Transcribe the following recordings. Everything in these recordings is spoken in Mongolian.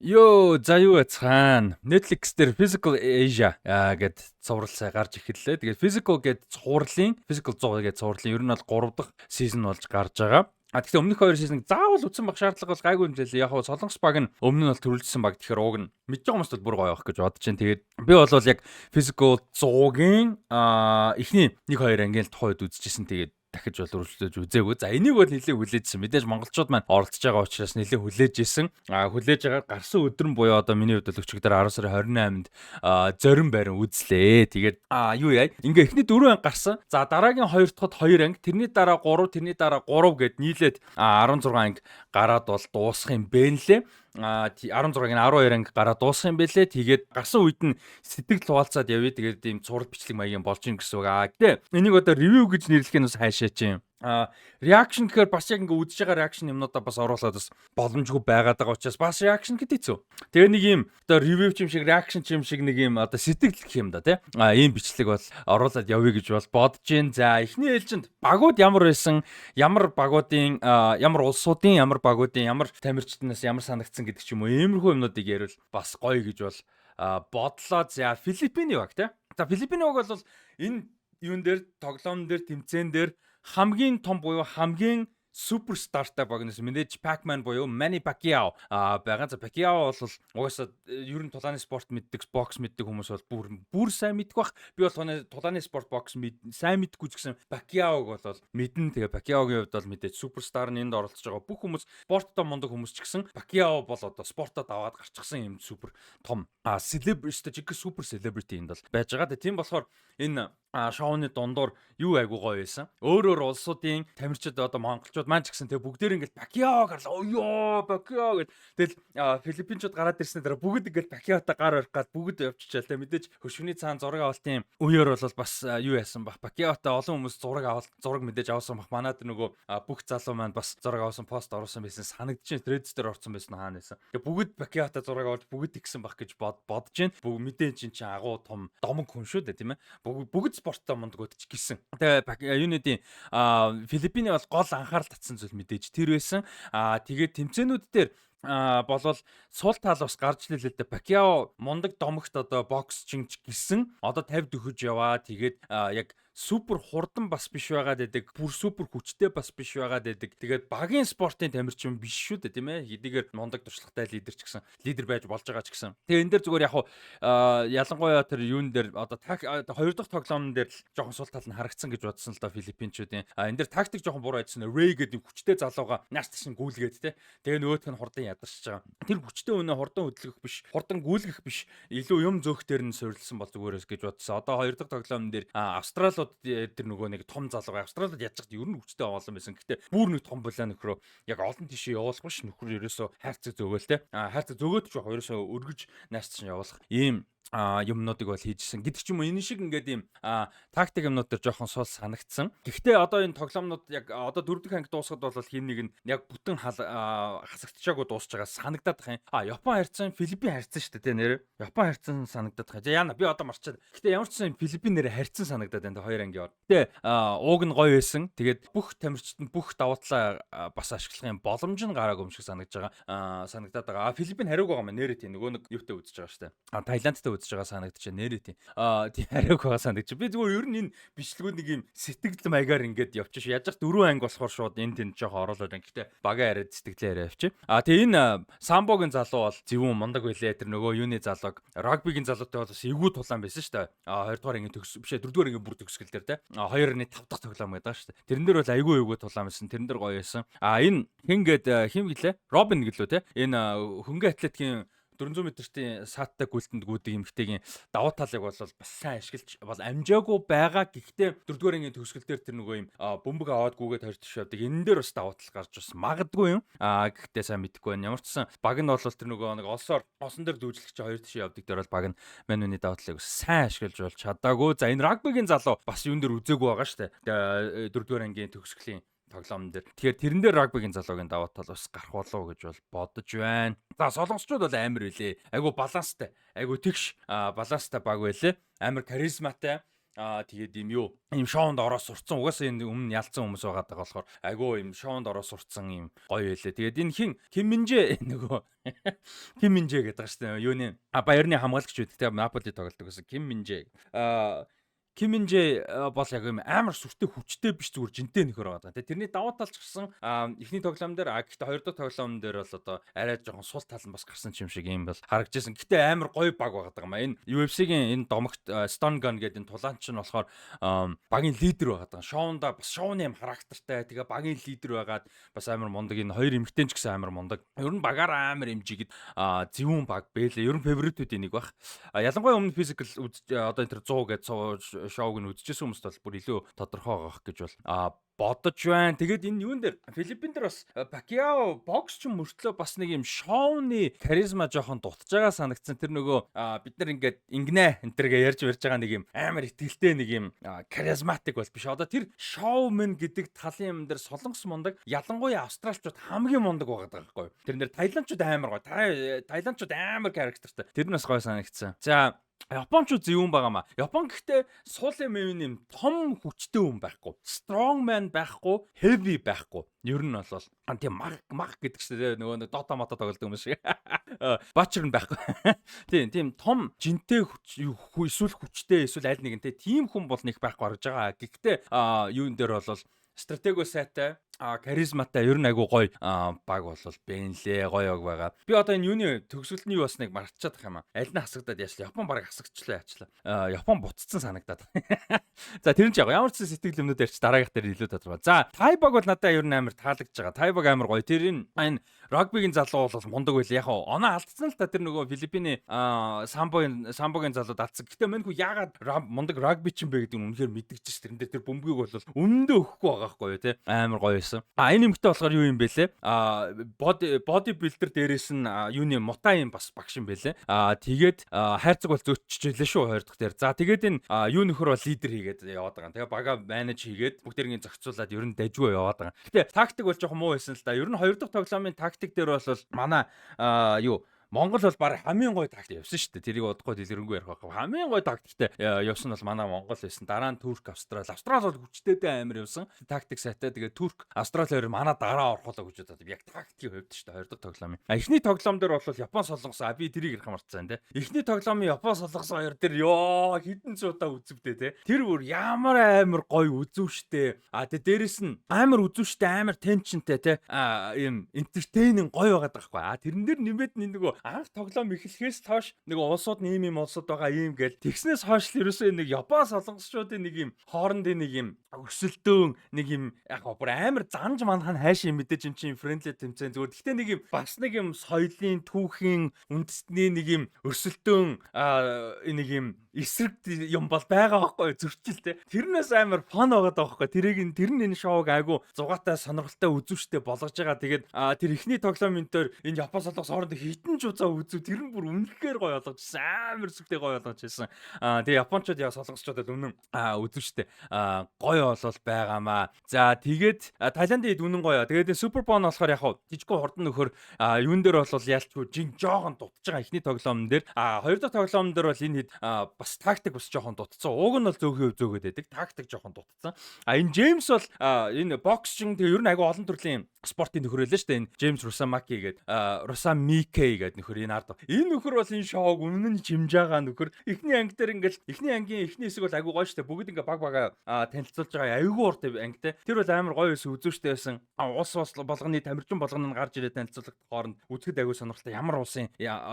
Йоо, за, юу яцгаан. Netflix дээр Physical Asia гэд цуврал сая гарч эхэллээ. Тэгээд Physical гэд цувралын, Physical 100 гэд цувралын ер нь бол 3 дахь season болж гарч байгаа. А тэгэхээр өмнөх хоёр season заавал үзсэн баг шаардлага бол гайгүй юм лээ. Яг хоо Солонгос баг нь өмнө нь бол төрөлжсөн баг. Тэгэхээр уг нь мэдж байгаа хүмүүст бол бүр гоё байх гэж бодож байна. Тэгээд би бол яг Physical 100-гийн эхний 1 2 ангийн л тухайн үед үзчихсэн. Тэгээд дахиж бол өргөжлөж үзээгүй. За, энийг бол нэлээд хүлээжсэн. Мэдээж монголчууд маань оролцож байгаа учраас нэлээд хүлээж исэн. А хүлээж байгаа гарсан өдөр нь буюу одоо миний хувьд бол өчигдөр 10 сарын 28-нд зорин барин үзлээ. Тэгээд юу яа? Ингээ эхний дөрвөн анги гарсан. За, дараагийн хоёр дахьд хоёр анги, тэрний дараа 3, тэрний дараа 3 гэд нийлээд 16 анги гараад бол дуусах юм бэ нлээ. 16-ыг нь 12 анги гараад дуусах юм бэлээ. Тэгээд гарсан үед нь сэтгэл хуваалцаад явъя. Тэгээд ийм цуврал бичлэг маягийн болж ин гэсэн үг. А гэтээ энийг одоо review гэж нэрлэх нь бас хайшаа чинь. А reaction гэхээр бас яг ингээ үзэж байгаа reaction юмнуудаа бас оруулаад бас боломжгүй байгаад байгаа учраас бас reaction гэдэг хэцүү. Тэгээ нэг юм одоо review ч юм шиг, reaction ч юм шиг, нэг юм одоо сэтгэл гэх юм да, тий. А ийм бичлэг бол оруулаад явъя гэж бол бодож гин. За, эхний ээлжинд багууд ямар байсан, ямар багуудын, ямар улсуудын, ямар багуудын, ямар тамирчднаас ямар санагдсан гэдэг ч юм уу, иймэрхүү юмнуудыг ярил бас гоё гэж бол бодлоо. За, Филиппиний баг, тий. За, Филиппиний баг бол энэ юун дээр, тоглоом дээр, тэмцээн дээр хамгийн том буюу хамгийн суперстартай баг нэс мэдээж Pac-Man буюу Manny Pacquiao байгаа. За, Pacquiao бол угаасаа ер нь тулааны спорт мэддэг, бокс мэддэг хүмүүс бол бүр бүр сайн мэддэг бах. Би бол тулааны спорт, бокс сайн мэддэггүй ч гэсэн Pacquiao-г бол мэднэ. Тэгээ Pacquiao-гийн хувьд бол мэдээж суперстар нь энд оролцож байгаа бүх хүмүүс, спорттой мундаг хүмүүс ч гэсэн Pacquiao бол одоо спортоо даваад гарчихсан юм супер том celebrity, жиг супер celebrity энд бол байж байгаа. Тэгээ тийм болохоор энэ шоуны дундуур юу айгуу гоё байсан. Өөр өөр улсуудын тамирчид, одоо монголчууд маань ч гэсэн тэг бүгдээр ингээл Пакиао гарлаа. Ёо, Пакиао гэд. Тэгэл филиппинчууд гараад ирсний дараа бүгд ингээл Пакиаотай гар барих гад бүгд явчихлаа. Тэг мэдээж хөшгөний цаан зураг авалтын үеэр бол бас юу яасан бах. Пакиаотай олон хүмүүс зураг авалт, зураг мэдээж авсан бах. Манад нөгөө бүх залуу маань бас зураг авсан, пост оруулсан байсан санагдчихээн. Threads дээр орсон байсан, хаана байсан. Тэг бүгд Пакиаотай зураг авалт, бүгд тэгсэн бах гэж бодож байна. Бүгд мэдээж чинь агуу том домог хүн шүү дээ, тийм ээ. Бүгд спорттой мундагуд ч гисэн. Тэгээ юунуудын Филиппиний бол гол анхаарал татсан зүйл мэдээж тэр байсан. Аа, тэгээд тэмцээнүүд дээр болвол сул тал бас гарч илээ л дээ. Пакиао мундаг домогт одоо боксчин ч гисэн одоо 50 дөхөж яваа. Тэгээд яг супер хурдан бас биш байгаад байдаг. Бүр супер хүчтэй бас биш байгаад байдаг. Тэгээд багийн спортын тамирчин биш шүү дээ, тийм ээ. Хэдийгээр мундаг туршлагатай лидер ч гэсэн, лидер байж болж байгаа ч гэсэн. Тэгээ энэ дээр зүгээр яг ялангуяа тэр юун дээр, одоо хоёр дахь тоглоом дээр л жоохон сул тал нь харагдсан гэж бодсон л да филиппинчүүдийн. А энэ дээр тактик жоохон буруу ажилласан. Ray гэдэг хүчтэй залууга нааш ташин гүйлгээд те. Тэгээ нөгөөх нь хурдан ядарч байгаа. Тэр хүчтэй үнэ хурдан хөдөлгөх биш, хурдан гүйлгэх биш, илүү юм зөөх дээр нь суурилсан бол зүгээрээс гэж бодсон. Одоо хоёр дахь тоглоом дээр австралууд тэр нөгөө нэг том залуу, австралууд яаж чад ер нь хүчтэй олон байсан. Гэтэ бүр нэг том булаа нөхрөө яг олон тийшээ явуулах биш, нөхөр ерөөсөө хайрцаг зөөгөөл те. А хайрцаг зөөгөөд ч яг ерөөсөө өргөж нааш чинь явуулах ийм юмнуудыг бол хийжсэн гэдэг ч юм уу, энэ шиг ингээд ийм тактик юмнууд дээр жоохон сул санагдсан. Гэхдээ одоо энэ тоглоомнууд яг одоо дөрөв дэх анги дуусахад бол хин нэг нь яг бүтэн хасагдчихаагүй дуусч байгаа санагдаад байх юм. А Япон харьцан, Филиппин харьцан шүү дээ, нэр. Япон харьцан санагдаад байх. За, яана, би одоо марчаад. Гэхдээ ямар ч сан Филиппин нэр харьцан санагдаад байна хоёр анги. Гэтэ ууг нь гоё байсан. Тэгээд бүх тамирчид нь бүх давуу талаа бас ашиглах юм боломж нь гараагүй юм шиг санагдаж байгаа. Санагдаад байгаа. А Филиппин хариуг байгаа юм нэрээ, тийм нөгөө нэг юутай үзэж байгаа шүү дээ. А Таиландтай үзэж байгаа санагдчихэ нэрээ, тийм. Аа, тийм, хариуг байгаа санагдчих. Би зүгээр ер нь энэ бичлэгүүд нэг юм сэтгэл маягаар ингээд явчих шүү. Яаж ч дөрвөн анги болохоор шууд энэ тэнд жоохон оруулаад байна. Гэтэ багаа яриад, сэтгэлээ яриа явчих. А тэгээ энэ самбогийн залуу бол зөвүүн мундаг байлээ. Тэр нөгөө юуны залууг, рагбигийн залуутай бол бас эвгүй тулаан байсан шүү дээ. А хоёрдугаар ангийн төгс биш ээ, дөрөвдүгээр ангийн бүр төгсгөл дээр те. А 2.5 дахь тоглоом гэдэг шүү дээ. Тэрэн дээр бол айгүй эвгүй тулаан байсан. Тэрэн дээр гоё байсан. А энэ хин гээд хим гэлээ? Робин гэлөө те. Энэ хөнгөн атлетикийн 400 метртийн сааттай гүйлтэнд гүйдэг эмэгтэйгийн давуу талыг бол бас сайн ашиглаж бол амжаагүй байгаа. Гэхдээ дөрөвдүгээр ангийн төгсгөл дээр тэр нөгөө юм бөмбөг аваад гүгээд хорь тш явдаг. Энэ дээр бас давуу тал гарч бас магадгүй юм. Аа, гэхдээ сайн мэдэхгүй байна. Ямар ч сан баг нь бол тэр нөгөө нэг олсоор осон дээр дүүжлэх чи хоёр тш явдаг дээр бол баг нь мань үний давуу талыг бас сайн ашиглаж бол чадаагүй. За, энэ рагбигийн залуу бас юун дээр үзээгүй байгаа шүү дээ. Дөрөвдүгээр ангийн төгсгөлийн тоглоом дээр. Тэгэхээр тэрэн дээр рагбигийн залуугийн давуу тал бас гарах болов уу гэж бол бодож байна. За, солонгосчууд бол амар үлээ. Айгу баланстай, айгу тэгш баланстай баг байлээ. Амар харизматай. Тэгээд ийм юу ийм шоунд ороо сурцсан. Угаасаа энэ өмнө ялцсан хүмүүс байгаа даа болохоор айгүй ийм шоунд ороо сурцсан ийм гоё байлээ. Тэгээд энэ хин Ким Минжэ, нөгөө Ким Минжэ гэдэг байгаа шүү дээ. Юуны Баярны хамгаалагч байдаг те, Наполи тоглодог гэсэн Ким Минжэ. Ким Минжэ бол яг юм амар сүртэй, хүчтэй биш, зүгээр жинтэй нөхөр байгаа. Тэгээ тэрний давуу талч гисэн эхний тоглоом дээр, гэхдээ хоёр дахь тоглоом дээр бол одоо арай жоохон сул тал нь бас гарсан юм шиг юм бол харагдажсэн. Гэтэ амар гоё баг байгаа юм а. Энэ UFC-гийн энэ домогт Stun Gun гэдэг энэ тулаан чинь болохоор багийн лидер байгаа даа. Шоунда бас шоуны юм характертай. Тэгээ багийн лидер байгаад бас амар мундаг. Энэ хоёр эмэгтэй ч гэсэн амар мундаг. Ер нь багаар амар имжигэд зөвүүн баг бэлээ. Ер нь favorite үүдийн нэг баг. Ялангуяа өмнө Physical одоо энэ төр 100 гэдэг шоуг нь үзчихсэн хүмүүст бол бүр илүү тодорхой байгаа гэж бол бодож байна. Тэгээд энэ юун дээр, Филиппин дээр бас Пакьяо бокс ч мөртлөө бас нэг юм шоуны харизма жоохон дутж байгаа санагдсан. Тэр нөгөө бид нар ингээд ингэнэ энэ тэргээ ярьж ярьж байгаа нэг юм амар итгэлтэй, нэг юм charismatic бол биш. Одоо тэр шоумен гэдэг талын юм дээр Солонгос мундаг, ялангуяа австралчууд хамгийн мундаг байгаа байхгүй юу. Тэр нэр Таиландчууд амар гоё. Таиландчууд амар character тай. Тэр нь бас гоё санагдсан. За, Япончууд зөвүүн байгаа маа. Япон гэхдээ сул юм юм том хүчтэй хүн байхгүй. Strong man байхгүй, heavy байхгүй. Ер нь бол тийм маг маг гэдэг чинь тэгээ нөгөө нэг Dota мото тоглодог юм шиг. Бачер нь байхгүй. Тийм том жинтэй хүч эсвэл хүчтэй эсвэл аль нэгэнтэй тийм хүн бол нэг байхгүй гарч байгаа. Гэхдээ юун дээр бол стратего сайтай, харизматай, ер нь айгу гоё баг бол бэнлээ, гоё баг байгаа. Би одоо энэ юуны төгсгөлний юу басныг мартчихад юм аа. Аль нь хасагдаад яачлаа. Япон баг хасагдчлаа, яачлаа. Япон буцсан санагдаад. За, тэр нь ч яг ямар ч сэтгэл юмнууд ярьч дараагийнх дээр илүү тодорхой. За, Тай баг бол надад ер нь амар таалагдж байгаа. Тай баг амар гоё. Тэр энэ рагбигийн залуу бол мундаг байл. Яг оноо алдсан л та, тэр нөгөө Филиппиний самбогийн залууд алдсан. Гэтэ мань хүү яагаад мундаг рагби чинь бэ гэдэг нь үнэхээр мэдгэж ш. Тэрэн дээр тэр бөмбөгийг бол өмнөдөө өгөхгүй байгаа байхгүй юу те. Амар гоё байсан. Энэ эмэгтэй болохоор юу юм бэ лээ? Body builder, дээрээс нь юуны мутай юм бас багш юм бэлээ. Тэгээд хайрцаг бол зөөччихлээ шүү хоёр дахь дээр. За, тэгээд энэ юу нөхөр бол лидер хийгээд яваад байгаа. Тэгээ бага manage хийгээд бүгдэрийн зохицуулаад ер нь дажгүй яваад байгаа. Гэтэ тактик бол жоохон муу байсан л да. Ер нь хоёр дахь тоглоомын тактик дээр бол манай юу Монгол бол баг хамгийн гоё тактик явсан шүү дээ. Тэрийг удахгүй дэлгэрэнгүй ярих байх. Хамгийн гоё тактиктэй явсан бол манай Монгол байсан. Дараа нь Турк, Австрали. Австрали бол хүчтэйдээ амар явсан. Тактик сайтай. Тэгээ Турк, Австрали хоёр манай дараа орохолоо гэж бодоод яг тактикийн хувьд шүү дээ хоёр дахь тоглоом. Эхний тоглоом дээр бол Япон, Солонгос, би тэрийг ярих мартсан тий. Эхний тоглоомын Япон, Солонгос хоёр дээр ёо хідэн зуудаа үзвдээ тий. Тэр бүр ямар амар гоё үзүүштэй. Тэгээ дээрэс нь амар үзүүштэй, амар tension тэй тий. Ийм entertaining гоё байгаад байгаа байхгүй. Тэрэн дээр нэмээд нөгөө анх тоглоом эхлэхээс хойш нэг улсууд нь ийм ийм улсууд байгаа ийм гэл тэгснээс хойш л ерөөсөө нэг Япон солонгосчуудын нэг юм хоорондын нэг юм өрсөлдөөн, нэг юм яг бүр амар занж манах нь хайш юм мэдээж юм чинь friendly тэмцээн зүгээр. Гэхдээ нэг юм бас нэг юм соёлын, түүхийн, үндэстний нэг юм өрсөлдөөн, нэг юм эсрэг юм бол байгаа байхгүй, зөрчил те. Тэрнээс амар fun байгаа байхгүй. Тэрийг нь тэр нь энэ шоуг айгу зугаатай, сонирхолтой, үзүүштэй болгож байгаа. Тэгээд тэр эхний тоглоомын дээр энэ Япон, Солонгос хоорондоо хитэн ч уцаа үзв. Тэр нь бүр үнэхээр гоё болгож ирсэн. Амар сүгтэй гоё болгож ирсэн. Тэгээ японочууд яа солонгосчууд бол үнэн үзүүштэй гоё болол байгаамаа. За, тэгээд Таиландын хэд үнэн гоё. Тэгээд Superbon болохоор яг жижигхэн хурдан нөхөр, юун дээр бол ялчгүй жин жоохон дутж байгаа эхний тоглоом дээр. Хоёр дахь тоглоом дээр бол энэ хэд бас тактик бас жоохон дутцсан. Уг нь бол зөөхөө зөөгөөд байдаг. Тактик жоохон дутцсан. Энэ Джеймс бол энэ боксчин, тэгээ ер нь айгүй олон төрлийн спортын нөхөр байлаа шүү дээ. Энэ Джеймс Русамаки гэдэг, Русамике гэдэг нөхөр энэ ард. Энэ нөхөр бол энэ шоуг үнэн нь чимж байгаа нөхөр. Эхний анги дээр ингээл эхний ангийн эхний хэсэг бол айгүй гоё шүү дээ. Бүгд ингээ баг бага танилцуулж байгаа айгүй урт ангитай. Тэр бол амар гоё байсан, үзүүштэй байсан. Улс болгоны тамирчин болгоно нь гарч ирээд танилцуулах хооронд үзэхэд айгүй сонирхолтой. Ямар улсын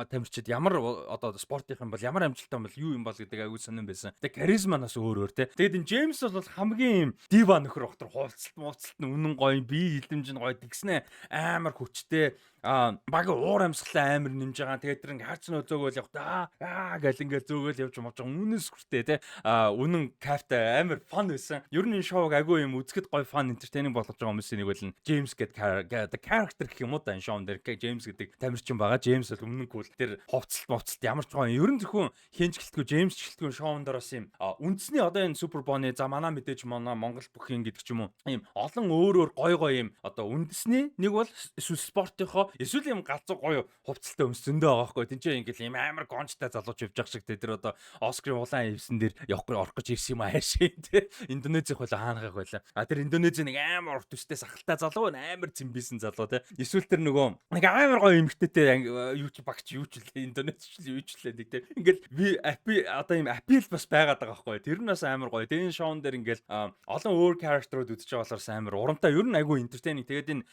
тамирчид ямар одоо спортын юм бол, ямар амжилттай юм бол, юу юм бол гэдэг айгүй сонирн байсан. Тэгээ харизманаас өөр өөр те. Тэгээд энэ Джеймс бол хамгийн юм дива нөхөр багтар, хуулцалт мууцалт нь үнэн гоё, бие хилэмж нь гоё, тэгснэ амар хүчтэй, баг уур амьсгалаа амар нэмж байгаа. Тэгээд тэр ингээ харц нөө зөөгөөл явах аа аа гэл ингээ зөөгөөл явж мовж байгаа. Үнэн сүртэй те. Үнэн кайфтай, амар fun байсан. Ер нь энэ шоуг айгүй юм үзэхэд гоё, fun, entertaining болгож байгаа хүмүүсийн нэг бол Джеймс гэдэг character гэх юм уу да, энэ шоун дээр Джеймс гэдэг тамирчин байгаа. Джеймс бол үнэн cool. Тэр хувцалт мовцалт ямар ч гоё. Ер нь зөвхөн хинж гэлтгүй, Джеймс ч гэлтгүй шоун дээр бас юм үндэсний одоо энэ Superbon ы, за манай мэдээж манай Монгол бүхийн гэдэг ч юм уу. Ийм олон өөр өөр гой гой юм одоо үндэсний нэг бол эсвэл спортынхоо Эсвэл юм галзуу гоё хувцалтай өмс зөндөө байгаа байхгүй. Тинчээ ингээл юм амар гончтой залууч явж байгаа шиг те, тэр одоо Оскарын улаан эвсэн дээр явах орох гэж ирсэн юм аашаа те. Индонезийнх байла, хаанахах байла. А тэр Индонезийн нэг амар урт төстэй сахалтай залуу, амар цэмбисэн залуу те. Эсвэл тэр нөгөө нэг амар гоё эмэгтэйтэй юу ч багч, юу ч лээ, Индонез ч юу ч лээ нэг те. Ингээл би одоо юм appeal бас байгаад байгаа байхгүй. Тэр нь бас амар гоё. Тэгээ энэ шоун дээр ингээл олон өөр character ууд үзэж байгаа болохоор амар урамтай. Ер нь айгүй entertaining. Тэгээд энэ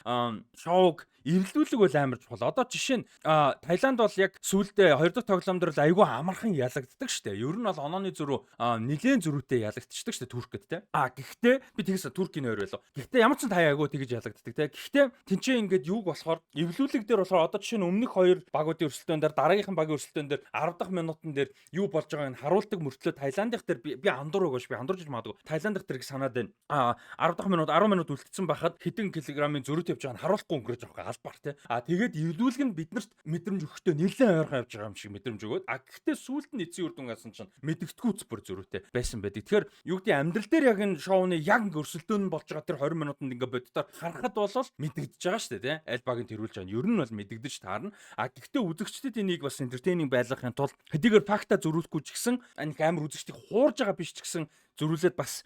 шоуг эвлүүлэг бол амар чухал. Одоо жишээ нь Таиланд бол яг сүүлдээ хоёр дахь тоглоом дээр л айгүй амархан ялагддаг штэ. Ер нь бол онооны зөрүү нилээн зөрүүтэй ялагдчихдаг штэ Туркэд те. А гэхдээ би тэгсэн, Туркийн хоёр байлаа. Гэхдээ ямар ч тай айгүй тэгэж ялагддаг те. Гэхдээ тэнцээ ингээд юуг болохоор эвлүүлэг дээр болохоор одоо жишээ нь өмнөх хоёр багуудын өрсөлдөөн дээр, дараагийнхан багийн өрсөлдөөн дээр 10 дахь минутан дээр юу болж байгааг нь харуулдаг мөртлөө Таиландынх дээр би андуур өгөөш, би андуурж магадгүй. Таиландынх дээр санаад байна. А 10 дахь минут, 10 минут үлдсэн байхад хэдэн килограммын зөрүү тавьж байгааг нь харуулахгүй өнгөрөөж байгаа байхгүй, албар те. А тэгээд эвлүүлэг нь биднэрт мэдрэмж өгөхдөө нэлээд ойрхон явж байгаа юм шиг мэдрэмж өгөөд, а гэхдээ сүүлд нь эцсийн үр дүн гарсан чинь мэдэгдэхүүц бүр зөрүүтэй байсан байдаг. Тэгэхээр юу гэдэг, амьдрал дээр яг энэ шоуны яг ингээ өрсөлдөөн нь болж байгаа тэр 20 минутанд ингээ боддоор харахад бол мэдэгдэж байгаа шүү дээ, тий. Аль багийн тэрүүлж байгаа нь ер нь бол мэдэгдэж таарна. А гэхдээ үзэгчдэд энийг бас entertaining байлгахын тулд хэдийгээр факта зөрүүлэхгүй ч гэсэн, анх амар үзэгчдийг хуурж байгаа биш ч гэсэн, зөрүүлээд бас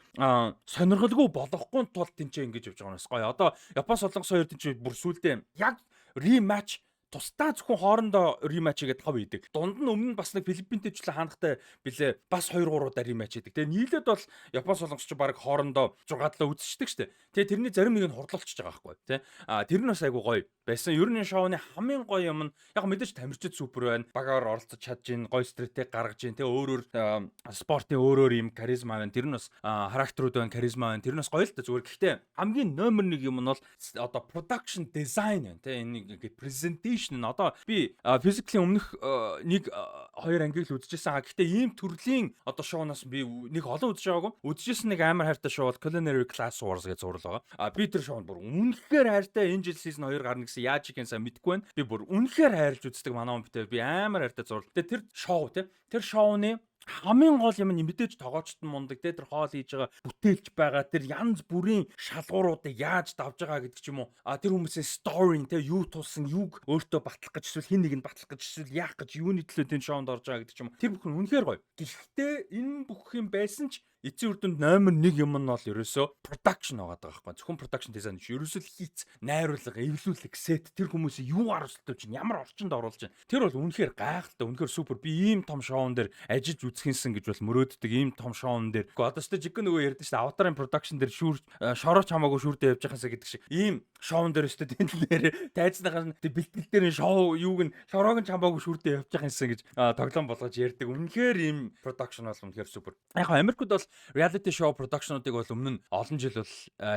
сонирхолгүй болгохгүй тулд тэнцээ ингэж явж байгаа юм бас гоё. Одоо Япон, Солонгос хоёр тэнцээ бүр сүулдэ яг rematch тусдаа зөвхөн хоорондоо rematch хийгээд тав хийдэг. Дунд нь өмнө нь бас нэг Филиппинтэй ч хаанахтай билээ, бас 2 3 удаа rematch хийдэг. Тэгээ нийлээд бол Япон, Солонгос ч баг хоорондоо 6 7 үзчихдэг штэ. Тэгээ тэрний зарим нэг нь хурдлуулчихж байгаа байхгүй тий. А тэр нь бас айгу гоё байсан. Ер нь шоуны хамгийн гоё юм нь яг мэдээж тамирчид супер байна. Багаар оролцож чадж гин, гоё стратеги гаргаж гин тий. Өөр өөр спортын өөр өөр юм харизма байна. Тэр нь бас характерууд байна, харизма байна. Тэр нь бас гоё л та зүгээр. Гэхдээ хамгийн номер 1 юм нь бол одоо production design байна тий. Энэ нэг presentation нь одоо би physically өмнөх нэг хоёр ангийг л үзчихсэн. Гэхдээ ийм төрлийн одоо шоунаас би нэг олон үзэж байгаагүй. Үзчихсэн нэг амар хайртай шоу бол Culinary Class Wars гэж зурвал байгаа. А би тэр шоунд бүр үнэхээр хайртай. Энэ жил season 2 гарна гэсэн, яаж ийхэн сайн мэдэхгүй байна. Би бүр үнэхээр хайрлаж үздэг, манай хүн битээ. Би амар хайртай зурвал. Тэгээ тэр шоу те. Тэр шоуны хамгийн гол юм нь мэдээж тогоочт нь мундаг те, тэр хоол хийж байгаа, бүтээлч байгаа тэр янз бүрийн шалгууруудыг яаж давж байгаа гэдэг ч юм уу, а тэр хүмүүсийн story те, юу тулсан, юуг өөртөө батлах гэж, эсвэл хин нэг нь батлах гэж, эсвэл яах гэж, юуны төлөө тэр шоунд орж байгаа гэдэг ч юм уу, тэр бүхэн үнэхээр гоё. Гэхдээ энэ бүх юм байсан ч эцсийн үр дүнд номер 1 юм нь бол ерөөсөө production байгаа байхгүй. Зөвхөн production design биш. Ерөөсөө л хийц, найруулга, эвлүүлэг, set, тэр хүмүүсийг юу оролцож чинь, ямар орчинд оруулж чинь. Тэр бол үнэхээр гайхалтай, үнэхээр супер. Би ийм том шоун дээр ажиллаж үзэхинсэн гэж бол мөрөөддөг, ийм том шоун дээр. Гэхдээ одоо ч жигэн нөгөө ярьдэн шүү дээ. Аватарын production дээр шүүр шорооч хамаагүй шүүрдээ явж байхасаа гэдэг шиг. Ийм шоун дээр өстө тэнд нэр тайзныхаа бэлтгэл дээр нь шоу юуг нь шороог нь хамаагүй шүүрдээ явж байхынсан гэж тоглоом болгож ярьдаг. Үнэхээр ийм production бол үнэхээр супер. Яг Америкууд бол reality show production-уудыг бол өмнө нь олон жил бол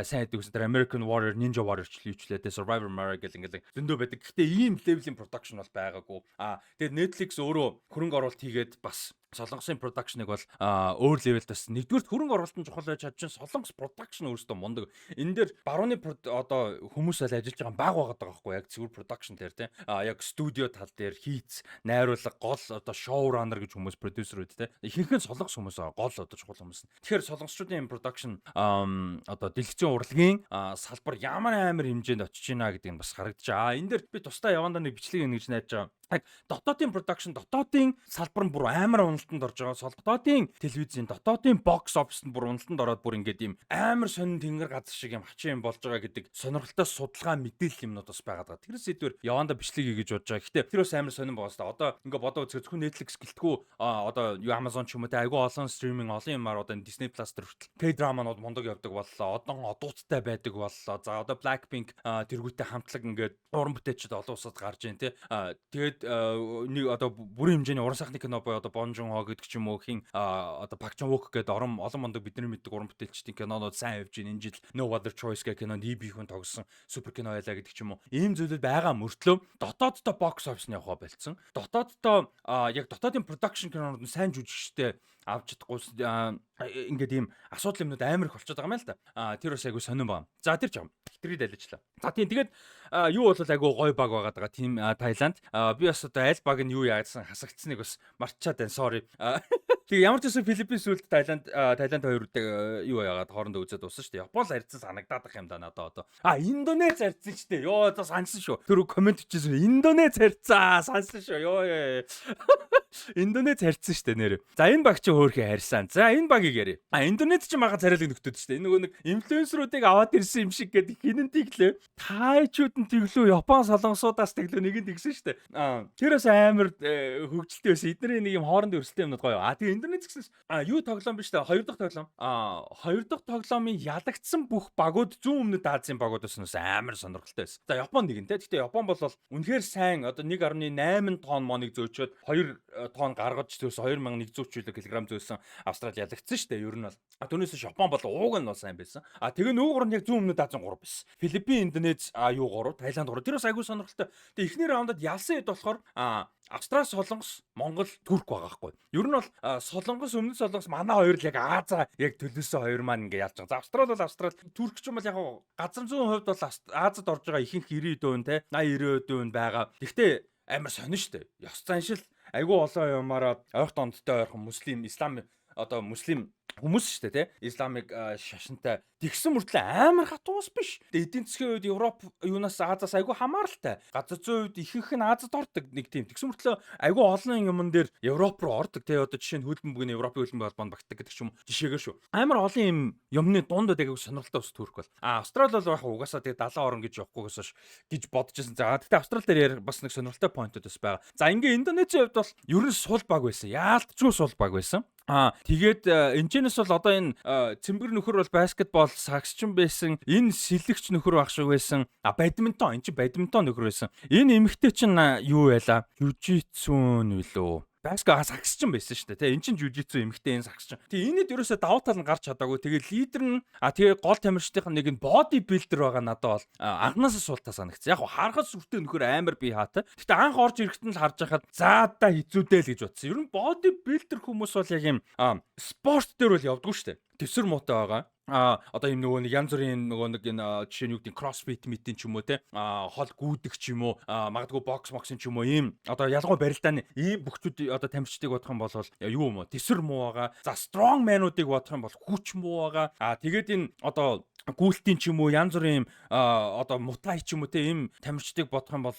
сайн хийдэг гэсэн. Тэр American Warrior, Ninja Warrior ч юучлээ те, Survivor Mara гэл ингээл зөндөө байдаг. Гэхдээ ийм level-ийн production бол байгаагүй. А тэгээд Netflix өөрөө хөрөнгө оруулалт хийгээд бас Солонгосын production ыг бол өөр level д бас, нэгдүгээр хөрөнгө оруулалт нь чухал байж чадчин, Солонгос production өөрөөсөө мундаг. Энэ дээр барууны одоо хүмүүс аль ажиллаж байгаа баг байгаад байгаа байхгүй, яг зүгээр production дээр те. А яг студио тал дээр хийц, найруулга, гол одоо show runner гэж хүмүүс, продюсерүүд те. Ихэнх нь Солонгос хүмүүс байгаа. Гол одоо чухал хүмүүс. Тэгэхээр солонгосчуудын production одоо дэлгэцийн урлагийн салбар ямар амар хэмжээнд очиж байна гэдэг нь бас харагдаж байгаа. Энэ дээр би тусдаа явандаа нэг бичлэг өгнө гэж найдаж байгаа. Яг дотоодын production, дотоодын салбар нь бүр амар уналтанд орж байгаа. Дотоодын телевизийн, дотоодын box office нь бүр уналтанд ороод, бүр ингээд юм амар сонин тэнгэр газар шиг юм хачин юм болж байгаа гэдэг сонирхолтой судалгаа, мэдээлэл юмнууд бас байгаад байгаа. Тэр сэдвэр явандаа бичлэг хийж бодож байгаа. Гэтэ тэр бас амар сонин байгаа хэвээр. Одоо ингээ бодоо үзэхэд зөвхөн Netflix гэлтгүү, одоо юу Amazon ч юм уу те, айгүй олон streaming, олон юмар, одоо Disney Plus дээр хүртэл K-drama-нууд мундаг явдаг боллоо. Одоо одууттай байдаг боллоо. За одоо Blackpink тэргүүтээ хамтлаг ингээд уран бүтээлчд олон улсад гарч ийн те. Тэгээд нэг одоо бүрийн хэмжээний уран сайхны кино буюу одоо Бон Жун Хо гэдэг ч юм уу, хин одоо Пак Чон Вук гэдэг орон олон мундаг бидний мэддэг уран бүтээлчдийн кинонууд сайн явж ийн. Энэ жил No Other Choice гэх кинонд Lee Bi-хүн тогсон супер кино байлаа гэдэг ч юм уу. Ийм зүйлүүд байгаа мөртлөө дотооддоо box office нь явахаа болцсон. Дотооддоо яг дотоодын production кинонууд нь сайн жүжигчтэй авч чадахгүй, ингээд ийм асуудал юмнууд амар их болчиход байгаа юм л да. А тэр бас айгу сонирн байна. За тэр ч юм. Тэрийг дайлжлаа. За тийм, тэгээд юу бол айгу гоё баг байгаа даа тийм Таиланд. Би бас одоо аль баг нь юу яасан хасагдсныг бас мартчаад байна. Sorry. Тэгээ ямар ч байсан Филиппин сүүлд Таиланд, Таиланд хоёр юу яагаад хоорондоо үзээд дууссан шүү дээ. Япон л харьцсан санагдаад ах юм да надад одоо. А, Индонез харьцсан шүү дээ. Йоо, за, сансан шүү. Тэр comment хийжсэн. Индонез харьцаа сансан шүү. Йоо ёо. Индонез харьцсан шүү дээ нэр. За, энэ баг чи хөөрхий харьсан. За, энэ багийг яри. А, Индонез чи мага царайлаг нөхдөд шүү дээ. Энэ нөгөө нэг инфлюенсеруудыг аваад ирсэн юм шиг гэдэг хинэн тэглээ. Тайчууд нь тэглүү, Япон, Солонгосуудаас тэглүү, нэг нь тэгсэн шүү дээ. А, тэр бас амар хөгжилтэй байсан. Эдний нэг юм хоорондын өрсөлдөөн юмнууд гоё. А, тэгээ Индонез гэснээс юу тоглоом биш үү? Хоёр дахь тоглоом. А, хоёр дахь тоглоомын ялагдсан бүх багууд зүүн өмнөд Азийн багууд байсан бас амар сонирхолтой байсан. За, Япон нэг нь те. Гэхдээ Япон бол үнэхээр сайн одоо 1.8 тонн моныг зөөчөөд 2 тонн гаргаж зөөс 2100 кг зөөсөн Австрали ялагдсан шүү дээ. Ер нь бол. А, түүнээс Япон бол ууг нь бол сайн байсан. А, тэгээ нөгөө гурав нь яг зүүн өмнөд Азийн 3 байсан. Филиппин, Индонез, юу 3, Таиланд 3. Тэр бас айгүй сонирхолтой. Тэгээ эхний раундад ялсан хэд болохоор Австрали, Солонгос, Монгол, Турк байгаа байхгүй. Ер нь бол Солонгос, Өмнөд Солонгос, манай хоёр л яг Аза яг төлөөсөн хоёр маань ингээ ялж байгаа. За, Австрали бол Австрали, Турк ч юм бол яг газар зүүн хувьд бол Азад орж байгаа ихэнх 90% те, 80 90% байгаа. Гэхдээ амар сонин штэ. Ёс заншил айгүй олон юмараа ойрхон ондтой, ойрхон муслим, ислам, одоо муслим хүмүүс шүү дээ, тий. Исламыг шашинтай тэгсэн мөртлөө амар хатуу бас биш. Тэгээ эдийн засгийн хувьд Европ юунаас Азаас айгүй хамааралтай. Газар зүйн хувьд ихэнх нь Азад ордог нэг тийм. Тэгсэн мөртлөө айгүй олон юмн дээр Европ руу ордог. Тий, одоо жишээ нь хөлбөмбөг нь Европын хөлбөмбөг холбоонд багтдаг гэдэг ч юм уу. Жишээгээр шүү. Амар олон юм юмны дунд айгүй сонирхолтой бас Турк бол. А, Австрали бол яг угаасаа тэгээ 70 орон гэж явахгүйгээс гэж бодож байсан. За, гэхдээ Австрали дээр бас нэг сонирхолтой point ууд бас байгаа. За, ингээ Индонезийн хувьд бол ер нь сул баг байсан. Яалтчгүй сул баг байсан. Аа, тэгээд энэчнээс бол одоо энэ цэмбэр нөхөр бол баскетбол сагсчин байсан. Энэ сэлэгч нөхөр баг шиг байсан. А, бадминтон, энэ чинь бадминтон нөхөр байсан. Энэ эмэгтэй чинь юу байла? Жүжицүн билүү? Баска сагсчин байсан шүү дээ. Тэ, эн чинь жүжицү эмэгтэй, энэ сагсчин. Тэгээ энэд ерөөсөө давуу тал нь гарч чадаагүй. Тэгээ лидер нь тэгээ гол тамирчдын нэг нь body builder байгаа надад бол анхнаасаа суултаа санагдсан. Яг харахад сүртэй нөхөр, амар бие хаатай. Гэтэ анх орж ирэхэд нь л харж байхад заа да хэцүүдээ л гэж бодсон. Ер нь body builder хүмүүс бол яг юм спорт дээр бол явдггүй шүү дээ. Төсөр муутай байгаа. А, одоо юм нөгөө нэг янз бүрийн нөгөө нэг энэ жишээ нь юу гэдэг CrossFit митийн ч юм уу те, хол гүйдэх ч юм уу, магадгүй бокс моксын ч юм уу, ийм одоо ялангуяа барилдааны ийм бөхчүүд одоо тамирчдыг бодох юм бол юу юм уу, тэсвэр муу байгаа. За, strong man-уудыг бодох юм бол хүч муу байгаа. А, тэгээд энэ одоо гүйлтийн ч юм уу, янз бүрийн одоо мутай ч юм уу те, ийм тамирчдыг бодох юм бол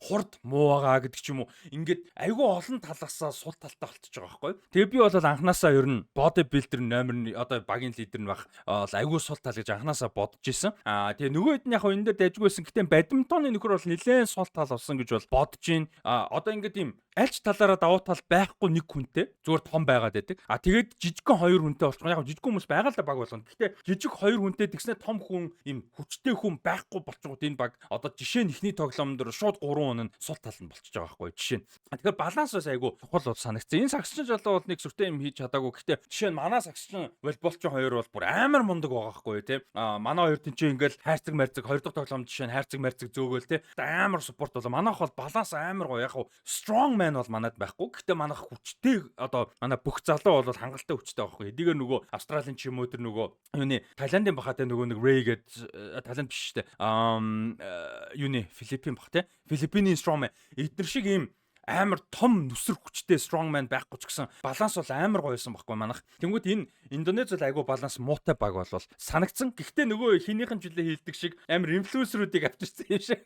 хурд муу байгаа гэдэг ч юм уу. Ингээд айгүй олон талаасаа сул талтай болчихж байгаа байхгүй. Тэгээ би бол анханасаа ер нь body builder номер одоо багийн лидер нь байх бол айгүй сул тал гэж анханасаа бодож исэн. Аа, тэгээ нөгөө хэд нь яг энэ дээр дайжгүйсэн. Гэтэ бадминтоны нөхөр бол нэлээд сул тал болсон гэж бол бодож гин. Аа, одоо ингээд ийм альч талаараа давуу тал байхгүй нэг хүнтэй зүгээр том байгаад байдаг. А, тэгээд жижигхэн хоёр хүнтэй болчих. Яг жижигхэн хүмүүс байгаа л да баг болгоно. Гэхдээ жижиг хоёр хүнтэй тэгснэ том хүн, ийм хүчтэй хүн байхгүй болчихгоо энэ баг одоо жишээ нь эхний тоглоом дээр шууд 3 хүн нь сул тал нь болчихж байгаа байхгүй жишээ нь. Тэгэхээр баланс бас айгүй чухал бол санагдсан. Энэ сагсчин залуу бол нэг сүртэй юм хийж чадаагүй. Гэхдээ жишээ нь манай сагсчин волейболчин хоёр бол бүр амар мундаг байгаа байхгүй тий. А, манай хоёр тэнцээ ингээл хайрцаг марцаг хоёр дахь тоглоом жишээ нь хайрцаг марцаг зөөгөөл тий. Амар support болоо. Манайх бол баланс амар гоё. Яг strong man бол манад байхгүй. Гэхдээ манайх хүчтэй, одоо манай бүх залуу бол хангалттай хүчтэй байхгүй. Хэдийгээр нөгөө Австралийн ч юм уу, тэр нөгөө юуны Таиландын баха те, нөгөө нэг Ray гээд, Таиланд биш шүү дээ. Аа, юуны Филиппин бах те. Филиппиний strong man эднэр шиг ийм амар том нүсэр хүчтэй strong man байхгүй ч гэсэн баланс бол амар гоё байсан байхгүй манайх. Тэнгүүд энэ Индонез бол айгүй баланс муутай баг болвол санагдсан. Гэхдээ нөгөө хинийхэн жилээ хийлдэг шиг амар инфлюенсерүүдийг авчирсан юм шиг.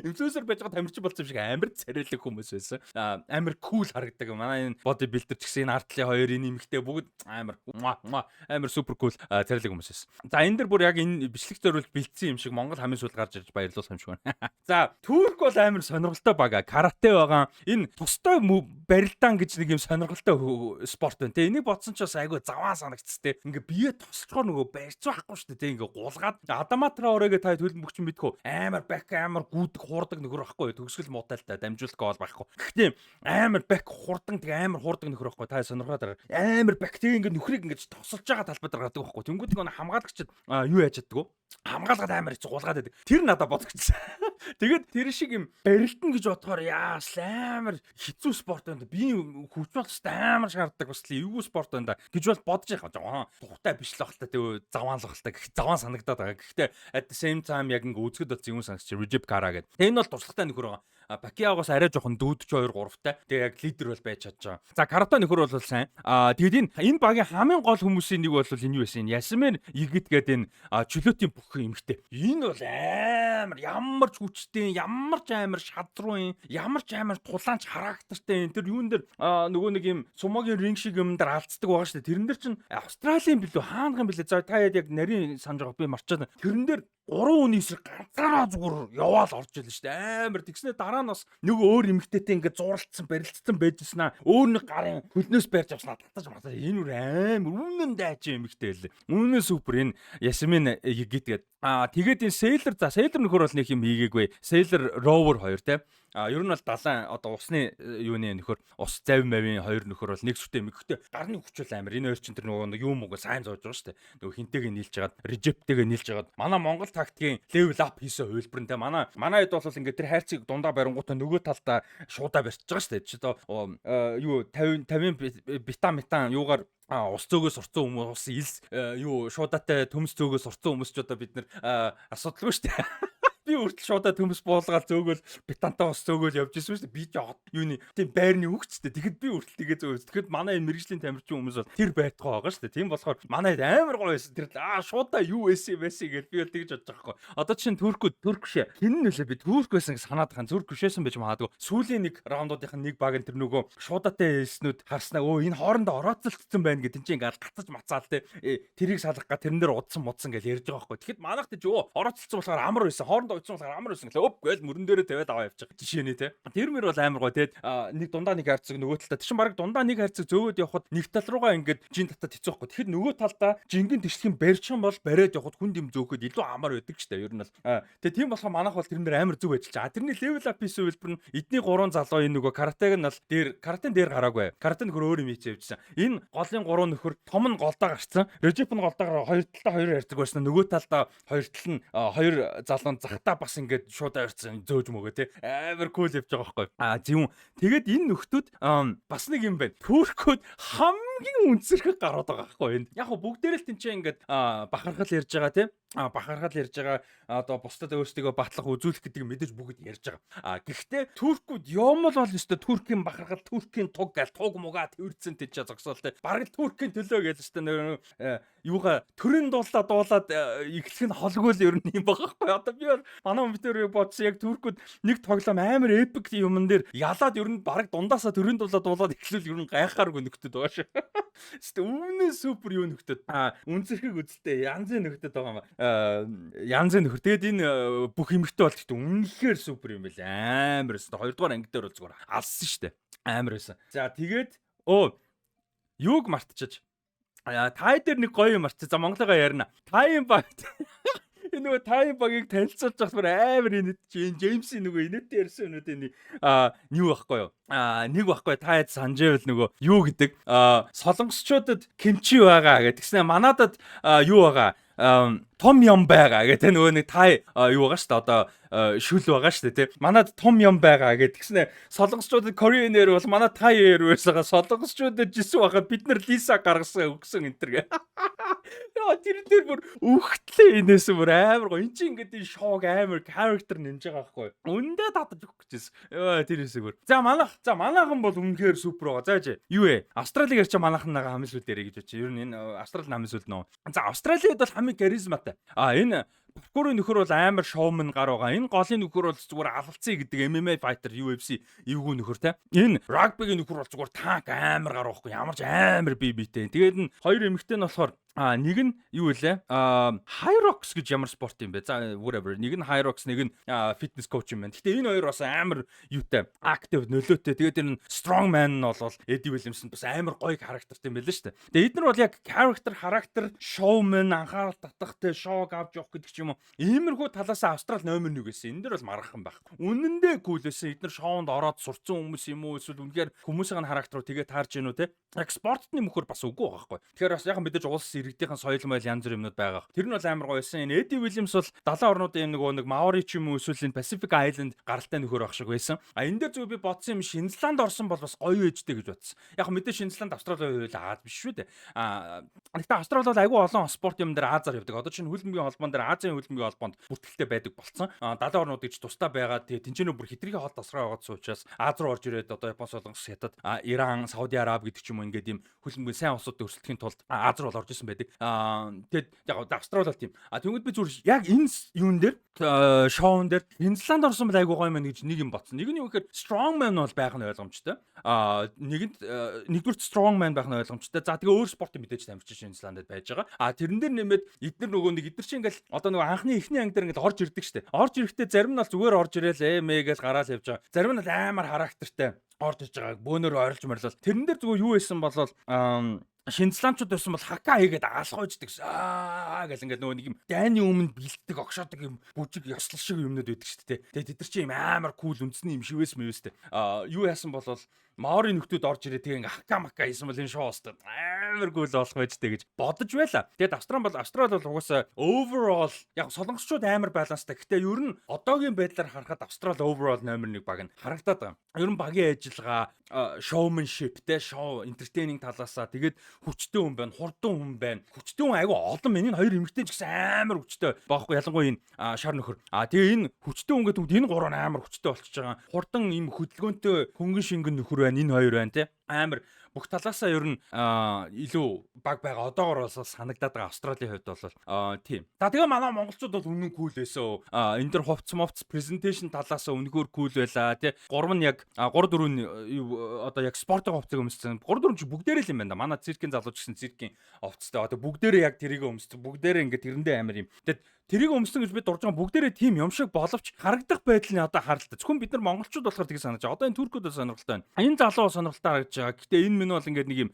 Инфлюенсер байж байгаа тамирчин болсон юм шиг амар царайлаг хүмүүс байсан. Амар cool харагдаг. Манай энэ body builder ч гэсэн, энэ артлын хоёр, энэ эмэгтэй бүгд амар амар супер cool царайлаг хүмүүс байсан. За, энэ дэр бүр яг энэ бичлэг зориулж бэлдсэн юм шиг Монгол хамгийн сүүлд гарч ирж баярлуулах юм шиг байна. За, Турк бол амар сонирхолтой баг. Карате байгаа. Энэ тустай барилдаан гэж нэг юм сонирхолтой спорт байна. Тэ, энийг бодсон ч бас айгүй заваан санагдц тэ. Ингээ бие тосчхоор нөгөө барьц байхгүй шүү дээ. Тэ, ингээ гулгаад Адама Траорегээ та хөлбөмбөгч мэдхүү. Амар бак, амар гүйдэг, хуурдаг нөхөр байхгүй. Төгсгөл муутай л та, дамжуулах гол байхгүй. Гэхдээ амар бак, хурдан, тэг амар хуурдаг нөхөр байхгүй. Та сонирхоод амар бак, тэг ингээ нөхрийг ингээ тосолж байгаа талбай дээр гардаг байхгүй. Тэнгүүд нэг хамгаалагчид юу яаж чаддаг вэ? Хамгаалгаад амар хэцүү гулгаад байдаг. Тэр надад бодогдсон. Тэгээд тэр шиг юм барилтна гэж бодохоор яас амар хэцүү спорт байна. Биеийн хүч бол амар шаарддаг, бас л эвгүй спорт байна да гэж бол бодож байгаа. Жохон тухтай биш л бах та, тэг заваан л бах та гэх заваан санагдаад байгаа. Гэхдээ at the same time яг ингээ үзэхэд бол зөвүүн санагч Recep Kara гэдэг. Энэ бол туршлагатай нөхөр байгаа. Пакиаогоос арай жоохон дүүдч 2 3-тай. Тэгээ яг лидер бол байж чадж байгаа. За, Карата нөхөр бол сайн. Тэгээд энэ багийн хамгийн гол хүмүүсийн нэг бол энэ юу байсан? Ясмин Игит гэдэг энэ чөлөөтийн бүх эмэгтэй. Энэ бол амар ямар ч хүчтэй, ямар ч амар шадруу юм, ямар ч амар тулаанч характертай энэ тэр юун дээр нөгөө нэг юм сумогийн ринг шиг юм дээр алдцдаг байгаа шүү дээ. Тэрэн дээр чинь Австралийн билүү, хаанах юм билээ. За, та яг нарийн санаж байгаа, би марчаад. Тэрэн дээр гурван хүний эсрэг ганцаараа зүгээр яваал орж илэн шүү дээ. Амар тэгснэ дараа нь бас нэг өөр эмэгтэйтэй ингээд зуралцсан, барилцсан байжсэн аа. Өөр нэг гарын хөлнөөс барьж авснаа татаж матаж, энэ үр амар үнэн дайч эмэгтэй байлээ. Үнэн супер энэ Ясмин Егит гээд. Тэгээд энэ Sailor, за, Sailor нөхөр бол нэг юм хийгээгүй. Sailor Rower хоёр те. Ер нь бол далайн одоо усны юуны нөхөр, ус завь мавийн хоёр нөхөр бол нэг сүртэй юм. Гэхдээ гарны хүч бол амар. Энэ хоёр чинь тэр нөгөө нэг юм уу сайн зоож байгаа шүү дээ. Нөгөө хинтэйгээ нийлж хагаад, Режептэйгээ нийлж хагаад манай Монгол тактикийн level up хийсэн хувилбар нь те. Манай хэд бол ингээд тэр хайрцаг дундаа барингуудаа нөгөө талдаа шуудаа барьж байгаа шүү дээ. Чи одоо юу 50 50 битан метан юугаар ус зөөгөө сурцсан хүмүүс, ус илс юу шуудаатай төмс зөөгөө сурцсан хүмүүс ч одоо бид нар асуудалгүй шүү дээ. Би хүртэл шуудаа төмс буулгаал зөөгөл бетантаа ус зөөгөл явж ирсэн шүү дээ. Би жоо юуны тийм байрны үгчтэй. Тэгэхэд би хүртэл тэгээ зөөгөл. Тэгэхэд манай энэ мэргэжлийн тамирчин хүмүүс бол тэр байтгаа байгаа шүү дээ. Тийм болохоор манай амар гоё байсан. Тэр шуудаа юу байсан байсан гэж би бол тэгж бодож байгаа хгүй. Одоо чинь Туркүүд, Турк биш ээ. Хин нь нөлөө би Турк байсан гэж санаад байгаа. Турк бишээсэн байж магадгүй. Сүүлийн нэг раундуудынх нь нэг баг нь тэр нөгөө шуудаатай хэлснүүд харснаа өө энэ хоорондоо орооцолдсон байна гэдэг чинь ингээл гацаж мацаал те. Тэрийг салгах га тэрэн дээр удсан мудсан гэж ярьж байгаа байхгүй. Тэгэхэд манайх тийч өө орооцолдсон болохоор амар байсан. Хоорондоо утсан болохоор амар байсан гэлээ. Өп гээл мөрөн дээрээ тавиад аваа явчих. Жишээний те. Тэр мөр бол амар гоё те. Нэг дундаа нэг хайрцаг, нөгөө талдаа. Тэр чинь баг дундаа нэг хайрцаг зөөгөөд явхад нэг тал руугаа ингээд жин татад хэцүү байхгүй. Тэгэхээр нөгөө талдаа жингийн төшлөгийн барьчих юм бол бариад явхад хүнд юм зөөхөд илүү амар байдаг ч та ер нь бол. Тэгээ тийм болохоор манайх бол тэрэн дээр амар зөв ажиллаж байгаа. Тэрний level up хийсэн хувилбар нь эдний гурван залуу, энэ нөгөө каратег нь бол дээр каратен дээр гараагүй. Каратен нөхөр өөр юм хийцээ явжсан. Энэ голын гурван нөхөр том нь голдоо гарцсан. Режип нь голдоо хоёр талдаа хоёр хайрцаг байсан. Нөгөө талдаа хоёр тал нь хоёр залуу захтаа бас ингээд шууд ойрцсон зөөж мөгөө те. Амар cool явж байгаа байхгүй. Зөв. Тэгээд энэ нөхдүүд бас нэг юм байна. Туркууд хамгийн үнсэрхэг гарууд байгаа байхгүй энд. Яг хөө бүгдээрээ л тэнцээ ингээд бахархал ярьж байгаа те. Бахархал ярьж байгаа, одоо бусдад өөрсдийгөө батлах, үзүүлэх гэдэг мэдээж бүгд ярьж байгаа. Гэхдээ туркууд юм бол өстө туркийн бахархал, туркийн туг гээл туг муга тэрцэн тийч зогсоол те. Бараг л туркийн төлөө гэж өстө нөр юугаа төрийн дуулаа дуулаад эхлэх нь холгүй л ер нь юм байгаа байхгүй. Одоо би бол манай хүн битэр бодсон, яг туркууд нэг тоглоом амар epic юмн дээр ялаад ер нь бараг дундаасаа төрийн дуулаа дуулаад эхлүүл ер нь гайхааргүй нөхдөд байгаа шүү. Гэтэ өмнө супер юу нөхдөд. Үнзэрхэг үзэлтэй янзын нөхдөд байгаа юм. Янзын нөхөр. Тэгээд энэ бүх эмэгтэй бол гэхдээ үнэхээр супер юм байл. Амар өстө. Хоёрдугаар анги дээр бол зүгээр алсан шүү дээ. Амар байсан. За, тэгээд юуг мартчихаж. Тай дээр нэг гоё юм марчаа. За, Монголыгаа ярина. Тайн баг. Энэ нөгөө Тайн багийг танилцуулж байхад бүр амар инээд чи энэ Джеймсийн нөгөө инээдтэй ярьсан юмнуудын юу байхгүй юу? Нэг байхгүй та хэд санаж байвал нөгөө юу гэдэг солонгосчуудад кимчи байгаа гэдэг. Тэгснэ манадад юу байгаа, том ям байгаа гэх те, нөгөө нэг тай юу байгаа шүү дээ, одоо шүл байгаа шүү дээ те. Манад том ям байгаа гэх тэгснэ солонгосчуудад Korean Air бол манай Thai Air байсагаа солонгосчуудад жисэн байхад бид нар Лиса гаргасан өгсөн энэ төр гэ. Яа, тэр дээр бүр үхтлээ инээс бүр амар гоё. Эн чинь ингээд энэ шоуг амар character нэмж байгаа байхгүй. Үндэ татаж өгөх гэжсэн. Йоо, тэр хэсэг бүр. За, манайх, за, манайхан бол үнэхээр супер байгаа. За, чи юу вэ? Австралиг ярьчаа, манайхан нагаа хамгийн сүүлд яриа гэж бодчих. Ер нь энэ Австрали хамгийн сүүлд нөө. За, Австралид бол хамгийн харизматай. Энэ паркурын нөхөр бол амар showman гар байгаа. Энэ голын нөхөр бол зүгээр алалцъя гэдэг MMA fighter, UFC эвгүй нөхөр те. Энэ рагбигийн нөхөр бол зүгээр танк амар гар байхгүй. Ямар ч амар бие биетэй. Тэгээд энэ хоёр эмэгтэй нь болохоор нэг нь юу вэ? Hyrox гэж ямар спорт юм бэ? За, whatever. Нэг нь Hyrox, нэг нь fitness coach юм байна. Гэтэ энэ хоёр бас амар юутай, active, нөлөөтэй. Тэгээд энэ strong man нь бол Eddie Williams нь бас амар гоё характертай юм байл л шүү дээ. Тэгээд эдгээр бол яг character, showman, анхаарал татах те, шоуг авч явах гэдэг ч юм уу. Иймэрхүү талаас Австрал номер 1 гэсэн. Энэ дэр бол маргах юм байх. Үнэндээ cool байсан. Эдгээр шоунд ороод сурцсан хүмүүс юм уу? Эсвэл үнэхээр хүмүүсийн характер руу тэгээ таарж гинүү те. Яг спортны мөхөр бас үгүй байгаа байхгүй. Тэгэхээр бас яг мэдээж улс иргэд иргэдийнхэн соёл моёл янз бүр юмнууд байгаа. Тэр нь бол амар гоё байсан. Энэ Эди Уильямс бол далайн орнуудын юм нөгөө нэг Маори ч юм уу, эсвэл энэ Pacific Island гаралтай нөхөр байх шиг байсан. А энэ дээр зүгээр би бодсон юм, Шинэ Зеланд орсон бол бас гоё ээжтэй гэж бодсон. Яг мэдээ Шинэ Зеланд, Австрали хоёул Аз биш шүү дээ. А гэхдээ Австрали бол айгүй олон спорт юм дээр Азаар явдаг. Одоо чинь хөлбөмбөгийн холбоон дээр, Азийн хөлбөмбөгийн холбоонд бүртгэлтэй байдаг болцсон. А далайн орнууд гэж тусдаа байгаа. Тэгээ тэнцэнэ бүр хэтэрхий хол тасраа байгаад учраас Аз руу орж ирээд одоо Япон, Солонгос, Хятад, Иран, Сауди Араби гэдэг ч юм уу, ингээд ийм хөлбөмбөгийн сайн улсуудад өрсөлдөхийн тулд Аз руу орж исэн байдаг. Тэгээд яг Австрали бол тийм. А тэгвэл би зүгээр яг энэ юун дээр, шоун дээр Шинэ Зеланд орсон бол айгүй гоё юм гэж нэг юм бодсон. Нэг нь юу гэхээр strong man бол байх нь ойлгомжтой. А нэгэнт, нэгдүгээр strong man байх нь ойлгомжтой. За, тэгээ өөр спортын мэдээж тамирчин Шинэ Зеландд байж байгаа. А тэрэн дээр нэмээд эднэр нөгөө нэг эднэр чинь ингээл одоо нөгөө анхны эхний анги дээр ингээл орж ирдэг штэ. Орж ирэхдээ зарим нь бол зүгээр орж ирээл мэ гэж гараал явж байгаа. Зарим нь бол амар характертай орж иж байгааг бөөнөр ойрлж морилол. Тэрэн дээр зүгээр юу байсан бол Шинэ Зеландчууд байсан бол хака хийгээд алхаждаг. Аа гэл ингээд нөгөө нэг юм дайны өмнө бэлддэг, огшоодог юм бүжиг ёслол шиг юмнууд байдаг шүү дээ. Тэгээд тэд нар чинь юм амар cool үндэсний юм шивээс мэвэстэй. Аа, юу яасан бол Маори нөхдүүд орж ирээ, тэгээ ингээ хака мака хийсэн бол энэ шоу өстой амар cool болох байж тээ гэж бодож байла. Тэгээд Австрали бол угаасаа overall яг солонгосчууд амар баланстай. Гэтэ ер нь одоогийн байдлаар харахад Австрали overall номер 1 баг нь харагдаад байгаа. Ер нь багийн ажиллагаа, showmanship те, шоу entertaining талаасаа тэгээд хүчтэй хүн байна, хурдан хүн байна. Хүчтэй хүн айгүй олон байна. Энэ хоёр эмэгтэй ч гэсэн амар хүчтэй. Баахгүй, ялангуяа энэ шар нөхөр. А тэгээ энэ хүчтэй хүн гэдэг энэ гурав нь амар хүчтэй болчихж байгаа. Хурдан юм хөдөлгөөнтэй хөнгөн шингэн нөхөр байна. Энэ хоёр байна те. Амар бүх талаасаа ер нь илүү баг байгаа. Одоогор бол санагдаад байгаа Австралийн хувьд бол тийм. За, тэгээ манай монголчууд бол үнэн cool байсан. А энэ дэр хувц мовц presentation талаасаа үнэхээр cool байлаа тий. Гурав нь яг 3 4 одоо яг спортын хувцыг өмссөн. 3 4 чи бүгдээрээ л юм байна да. Манай циркийн залууч гэсэн циркийн хувцастай. Одоо бүгдээрээ яг тэрийг өмссөн. Бүгдээрээ ингээд тэрэндээ амар юм. Тэгээд тэрийг өмсөн гэж би дурж байгаа, бүгдээрээ тийм юм шиг боловч харагдах байдал нь одоо харалта. Зөвхөн бид нар монголчууд болохоор тийг санаж байгаа. Одоо энэ туркууд сонирхолтой байна. Энэ залуу сонирхолтой харагдаж байгаа. Гэтэ энэ минь бол ингээд нэг юм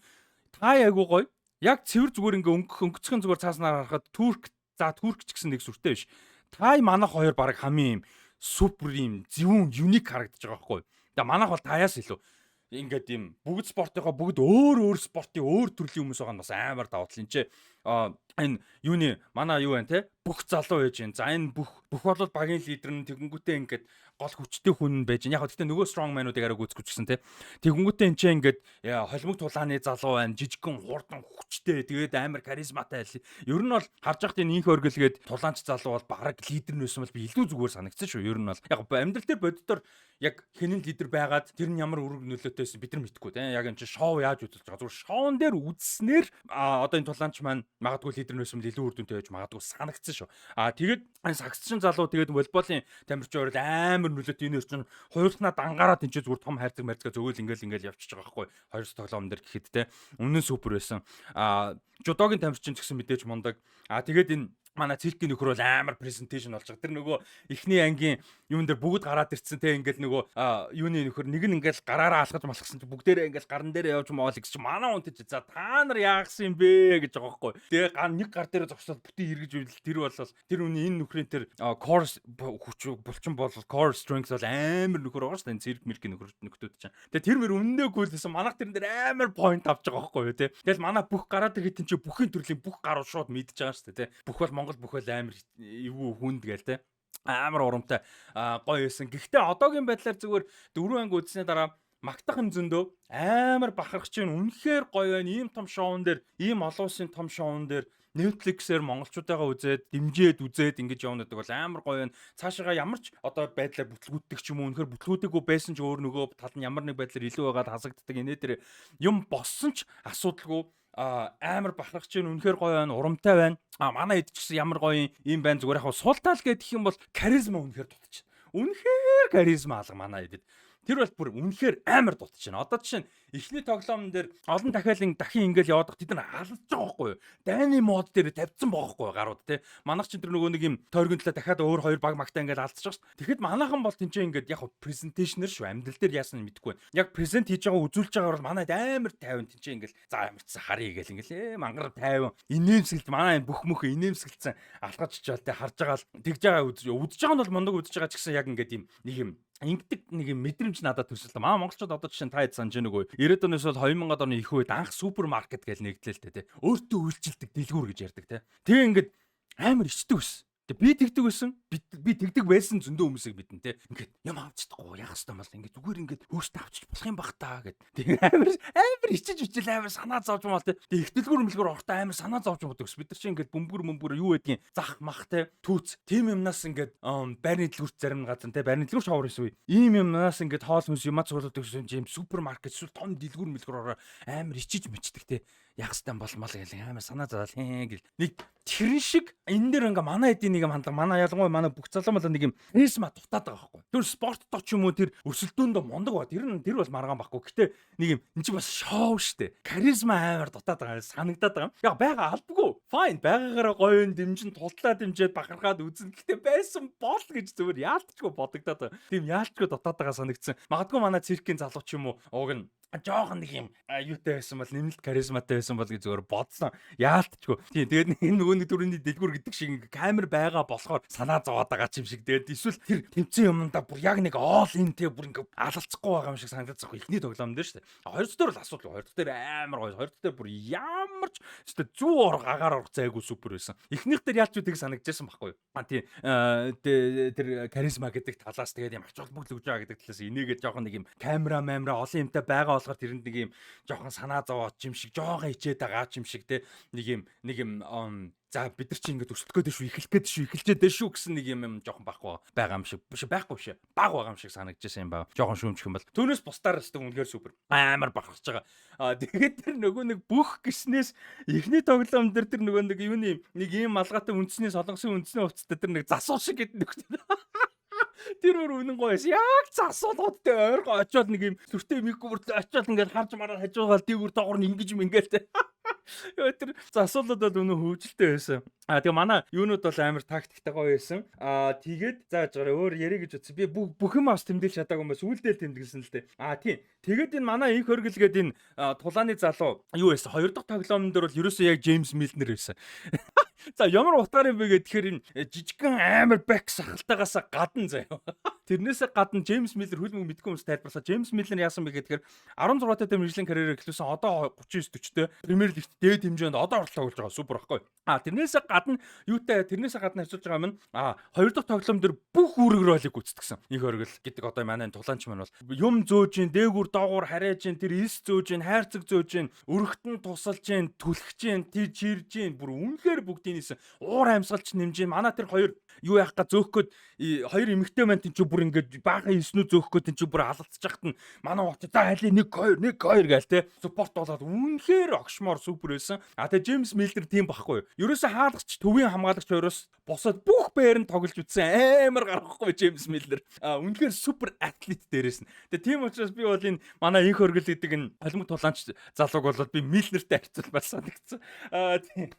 тай айгуу гоё. Яг цэвэр зүгээр ингээ өнгөх өнгөцгөн зүгээр цааснаар харахад турк, за, турк ч гэсэн нэг сүртэй биш. Тай манах хоёр баг хамгийн юм супер юм зөвүүн unique харагдаж байгаа байхгүй. Тэгээ манах бол таяас илүү ингээд юм бүгд спортынхоо, бүгд өөр өөр спортын өөр төрлийн хүмүүс байгаа нь бас амар давуу тал. Энэ чи энэ юуны манай юу байна те, бүх залуу байж байна. За, энэ бүх бүх бол багийн лидер нь, тэгэнгүүтээ ингээд гол хүчтэй хүн байж байна. Яг гэхдээ нөгөө strong man-уудыг арай гүйцэтгэж те. Тэгэнгүүтээ энэ чи ингээд холимог тулааны залуу байна. Жижигхэн, хурдан, хүчтэй, тэгээд амар харизматай. Ер нь бол харж байхад энэ инх оргилгээд тулаанч залуу бол бараг лидер нь байсан бол би илүү зүгээр санагдсан шүү. Ер нь бол яг амьдрал дээр боддоор яг хинэн лидер байгаад тэр нь ямар үүрэг нөлөөтэй байсан бид нар мэдэхгүй те. Яг энэ чи шоу яаж үзүүлж байгаа. Зүгээр шоун дээр үзснээр одоо энэ тулаанч маань магадгүй лидер нь байсан бол илүү үр дүнтэй байж магадгүй санагдсан шүү. А тэгээд энэ сагсчин залуу, тэгээд волейболын тамирчин хоёр амар нөлөөтэй. Энэ чинь хоёулахнаа дангараа тэнцээ зүгээр том хайрцаг марцгаа зөөл ингээл ингээл явчихж байгаа байхгүй. Хоёр тоглоом дээр гэхэд те. Үнэн супер байсан. А жудогийн тамирчин ч гэсэн мэдээж мундаг. А тэгээд энэ манай циркийн нөхөр бол амар presentation болж байгаа. Тэр нөгөө эхний ангийн юун дээр бүгд гараад ирцэн те, ингээл нөгөө юуны нөхөр нэг нь ингээл гараараа алхаж малхсан чи бүгдээрээ ингээл гаран дээрээ явж маал гэж чи манай хүн тийч, за, та нар яагсан юм бэ гэж байгаа байхгүй. Тэгээ нэг гар дээр зогсоод бүтэн эргэж үйл, тэр бол тэр үний энэ нөхрийн тэр core хүч булчин бол core strength бол амар нөхөр байгаа шүү дээ. Цирк миркийн нөхөр нөхдүүд чинь. Тэгээ тэр мөр үнэндээ гүйлсэн манайх тэрэн дээр амар point авч байгаа байхгүй юу те. Тэгэл манай бүх гараад ирэхэд чинь бүхийн төрлийн бүх гарууд шууд мэдж байгаа шүү дээ те. Бүх бол Монгол, бүх бол амар эвгүй хүнд гээл те, амар урамтай, гоё байсан. Гэхдээ одоогийн байдлаар зүгээр дөрвөн анги үзсний дараа магтах юм зөндөө, амар бахархаж чинь, үнэхээр гоё байна. Ийм том шоун дээр, ийм олон улсын том шоун дээр Netflix-ээр монголчуудаагаа үзээд, дэмжиж үзээд ингэж явна гэдэг бол амар гоё байна. Цаашаага ямар ч одоо байдлаар бүтлгүүддэг ч юм уу, үнэхээр бүтлгүүдээгүй байсан ч өөр нөгөө тал нь ямар нэг байдлаар илүү байгаад хасагддаг. Энэ дээр юм болсон ч асуудалгүй, амар бахархаж чинь, үнэхээр гоё байна, урамтай байна. А манай хэд ч гэсэн ямар гоё юм байна. Зүгээр яг сул тал гэдэг юм бол харизма үнэхээр дутчих. Үнэхээр харизма алга манай эдэд. Тэр бол бүр үнэхээр амар дутж байна. Одоо жишээ нь эхний тоглоом дээр олон дахиалын дахин ингээл яваад тэд нар алж байгаа байхгүй юу? Дайны mode дээр тавьсан байгаа байхгүй юу гарууд те. Манайх ч тэр нөгөө нэг юм тойргон төлөө дахиад өөр хоёр баг магтаа ингээл алдчих шүү дээ. Тэгэхэд манайхан бол тэнцээ ингээд яг presentation ээр шүү. Амьдрал дээр яасан мэдэхгүй байна. Яг present хийж байгаа, үзүүлж байгаа бол манайд амар тайван тэнцээ ингээл за ямар ч харъя гэл ингээл мангар тайван инээмсэглэж, манай энэ бүх мөх инээмсэглэсэн алхаж чичээл те, харж байгаа л тэгж байгаа, үзэж байгаа нь бол мундаг үзэж байгаа ч гэсэн яг ингээд юм нэг юм Ингэдэг нэг юм мэдрэмж надад төрсөн л. Маа монголчууд одоо жишээ нь та хэд санаж байна үгүй. 90-ад оноос бол 2000-ад оны их үед анх супермаркет гэж нэгдлээ л дээ, тий. Өөртөө үйлчилдэг дэлгүүр гэж ярьдаг, тий. Тэгээ ингээд амар ичдэг байсан. Тэгээ би тэгдэг байсан. Би тэгдэг байсан зөндөө хүмүүсийг мэднэ те. Ингээд юм авч чадахгүй яах хэвээр бол ингээд зүгээр ингээд өөртөө авчиж болох юм бах та гэд. Тэгээ амар амар ичиж үчил амар санаа зовж мал те. Тэгээ их дэлгүүр мэлгүүр орохдоо амар санаа зовж бодог. Бид нар чинь ингээд бөмбөр мөмбөр юу гэдгийг зах мах те, түүц тийм юмнаас ингээд байрны дэлгүүрт зарим газар те, байрны дэлгүүр шовор байсан үе. Ийм юмнаас ингээд хоол хүнс юмаа цуглуулдаг гэсэн юм супермаркет эсвэл том дэлгүүр мэлгүүр ороо амар ичиж мичдэг те. Яг хэвээр болмол гэл амар санаа зовоол хээ гэл. Нэг тэрэн шиг энэ дэр ингээ манай эдийн нэг юм хандлага, манай ялангуяа манай бүх залуу малаа нэг юм харизма дутаад байгаа байхгүй. Тэр спорттой ч юм уу, тэр өрсөлдөөндөө мундаг ба, тэр нь тэр бол маргаан байхгүй. Гэтэ нэг юм эн чинь бас шоу штэ. Харизма амар дутаад байгаа санагдаад байгаа. Яг байгаа албагүй. Fine, байгаагаараа гоё юм дэмжин тултлаа дэмжиж бахархаад үзнэ. Гэтэ байсан бол гэж зүгээр яалтчгүй бодогдоод байгаа. Тийм яалтчгүй дутаад байгаа санагдсан. Магадгүй манай циркийн залуу ч юм уу уг нь жоохон нэг юм юутай байсан бол, нэмэлт харизматай байсан бол гэж зүгээр бодсон. Яалтчгүй. Тийм, тэгээд энэ нөгөө нэг түрүүний дэлгүүр гэдэг шиг ингээ камер байгаа болохоор санаа зовоод байгаа ч юм шиг. Тэгээд эсвэл тэр тэмцэн юмдаа бүр яг нэг all in те, бүр ингээ алалцахгүй байгаа юм шиг санагдаж байгаа. Эхний тоглоом дээр шүү дээ. Хоёр дахь дээр бол асуудал. Хоёр дахь дээр амар гоё. Хоёр дахь дээр бүр ямар ч өстой зүү орох агаар орох зайгүй супер байсан. Эхнийх дээр ялч үдэг санагдажсэн байхгүй юу? А тий, тэр харизма гэдэг талаас, тэгээд юм ач холбогдол өгж байгаа гэдэг талаас энийгээ жоохон нэг юм камера мамера олон юмтай байгаа болохоор тэрэнд нэг юм жоохон санаа зовоод юм шиг, жоохон хичээд байгаа юм шиг те, нэг юм за бид нар чи ингээд өрсөлдөх гээд шүү, эхлэх гээд шүү, эхэлжээд дээ шүү гэсэн нэг юм юм жоохон байхгүй байгаа юм шиг биш, байхгүй биш, баг байгаа юм шиг санагдчихсан юм байна. Жоохон шүүмжих юм бол. Түүнээс бусдаар өстө үнэхээр супер. Амар бахарч байгаа. А тэгээд тэр нөгөө нэг бүх гиснээс эхний тоглоом дээр тэр нөгөө нэг юуны нэг ийм малгайтай үндэсний солонгосын үндэсний хувцастай тэр нэг засуу шиг гэдэг нөхдөд. Тэр бүр үнэн гоё байсан. Яг засуулгуудтай ойрхон очиод нэг юм сүртэй микро бүртлээ очиод ингээд харж мараад хажуугаал дээгүүр доогуур нь ингэж юм ингээл те. Йоо, тэр засуулууд бол үнэн хөвжөлтэй байсан. А тэгээ манай юунууд бол амар тактиктай гоё байсан. А тэгээд за жаараа өөр ярих гэж утсан. Би бүх юм бас тэмдэглэж чадаагүй юм ба сүүлдээ тэмдэглэсэн л дээ. А тийм. Тэгээд энэ манай инх хөргөлгээд энэ тулааны залуу юу байсан? Хоёр дахь тоглоомн дээр бол ерөөсөө яг Джеймс Милнер байсан. За, ямар утгаар юм бэ гэхээр энэ жижигхэн амар бэк сахалтаагаас гадна заяа. Тэрнээсээ гадна Джеймс Миллер хөл мөнгө мэдгүй хүмүүс тайлбарлаа. Джеймс Миллер яасан бэ гэхээр 16 таа мэргэжлийн карьераа эхлүүлсэн. Одоо 39 40-тэй Премьер Лигт дээд хэмжээнд одоо хүртэл тоглож байгаа. Супер байхгүй. А тэрнээсээ гадна юутай, тэрнээсээ гадна харьцуулж байгаа юм нь хоёр дахь тоглоом дээр бүх үүрэг ролыг гүйцэтгсэн. Инх оргил гэдэг одоо манай тулаанч маань бол юм зөөж ин, дээгүүр доогуур харайж ин, тэр эс зөөж ин, хайрцаг зөөж ин, өргөтөн тусалж ин, түлхэж ин, тэр чирж ин, бүр үнэхээр бүгдийг нийсэн уур амьсгалч нэмж ин. Манай тэр хоёр юу яах га зөөх гээд хоёр эмэгтэй маань тийч бүр ингээд баахан эснүү зөөх гээд тийч бүр алалцчих хат нь манай хот за хали 1 2 1 2 гээл те support болоод үнэхээр огшмоор супер байсан. А тэгээ Джеймс Миллер тийм байхгүй юу? Ерөөсө хаалгач, төвийн хамгаалагч хоёроос босоод бүх бэрэнд тоглож үтсэн, амар гаргахгүй Джеймс Миллер. А үнэхээр супер athlete дээрээс нь. Тэгээ тийм учраас би бол энэ манай инх хөргөл гэдэг энэ холимог тулаанч залууг бол би Миллертэй харьцуулмаар санагдсан. А тийм.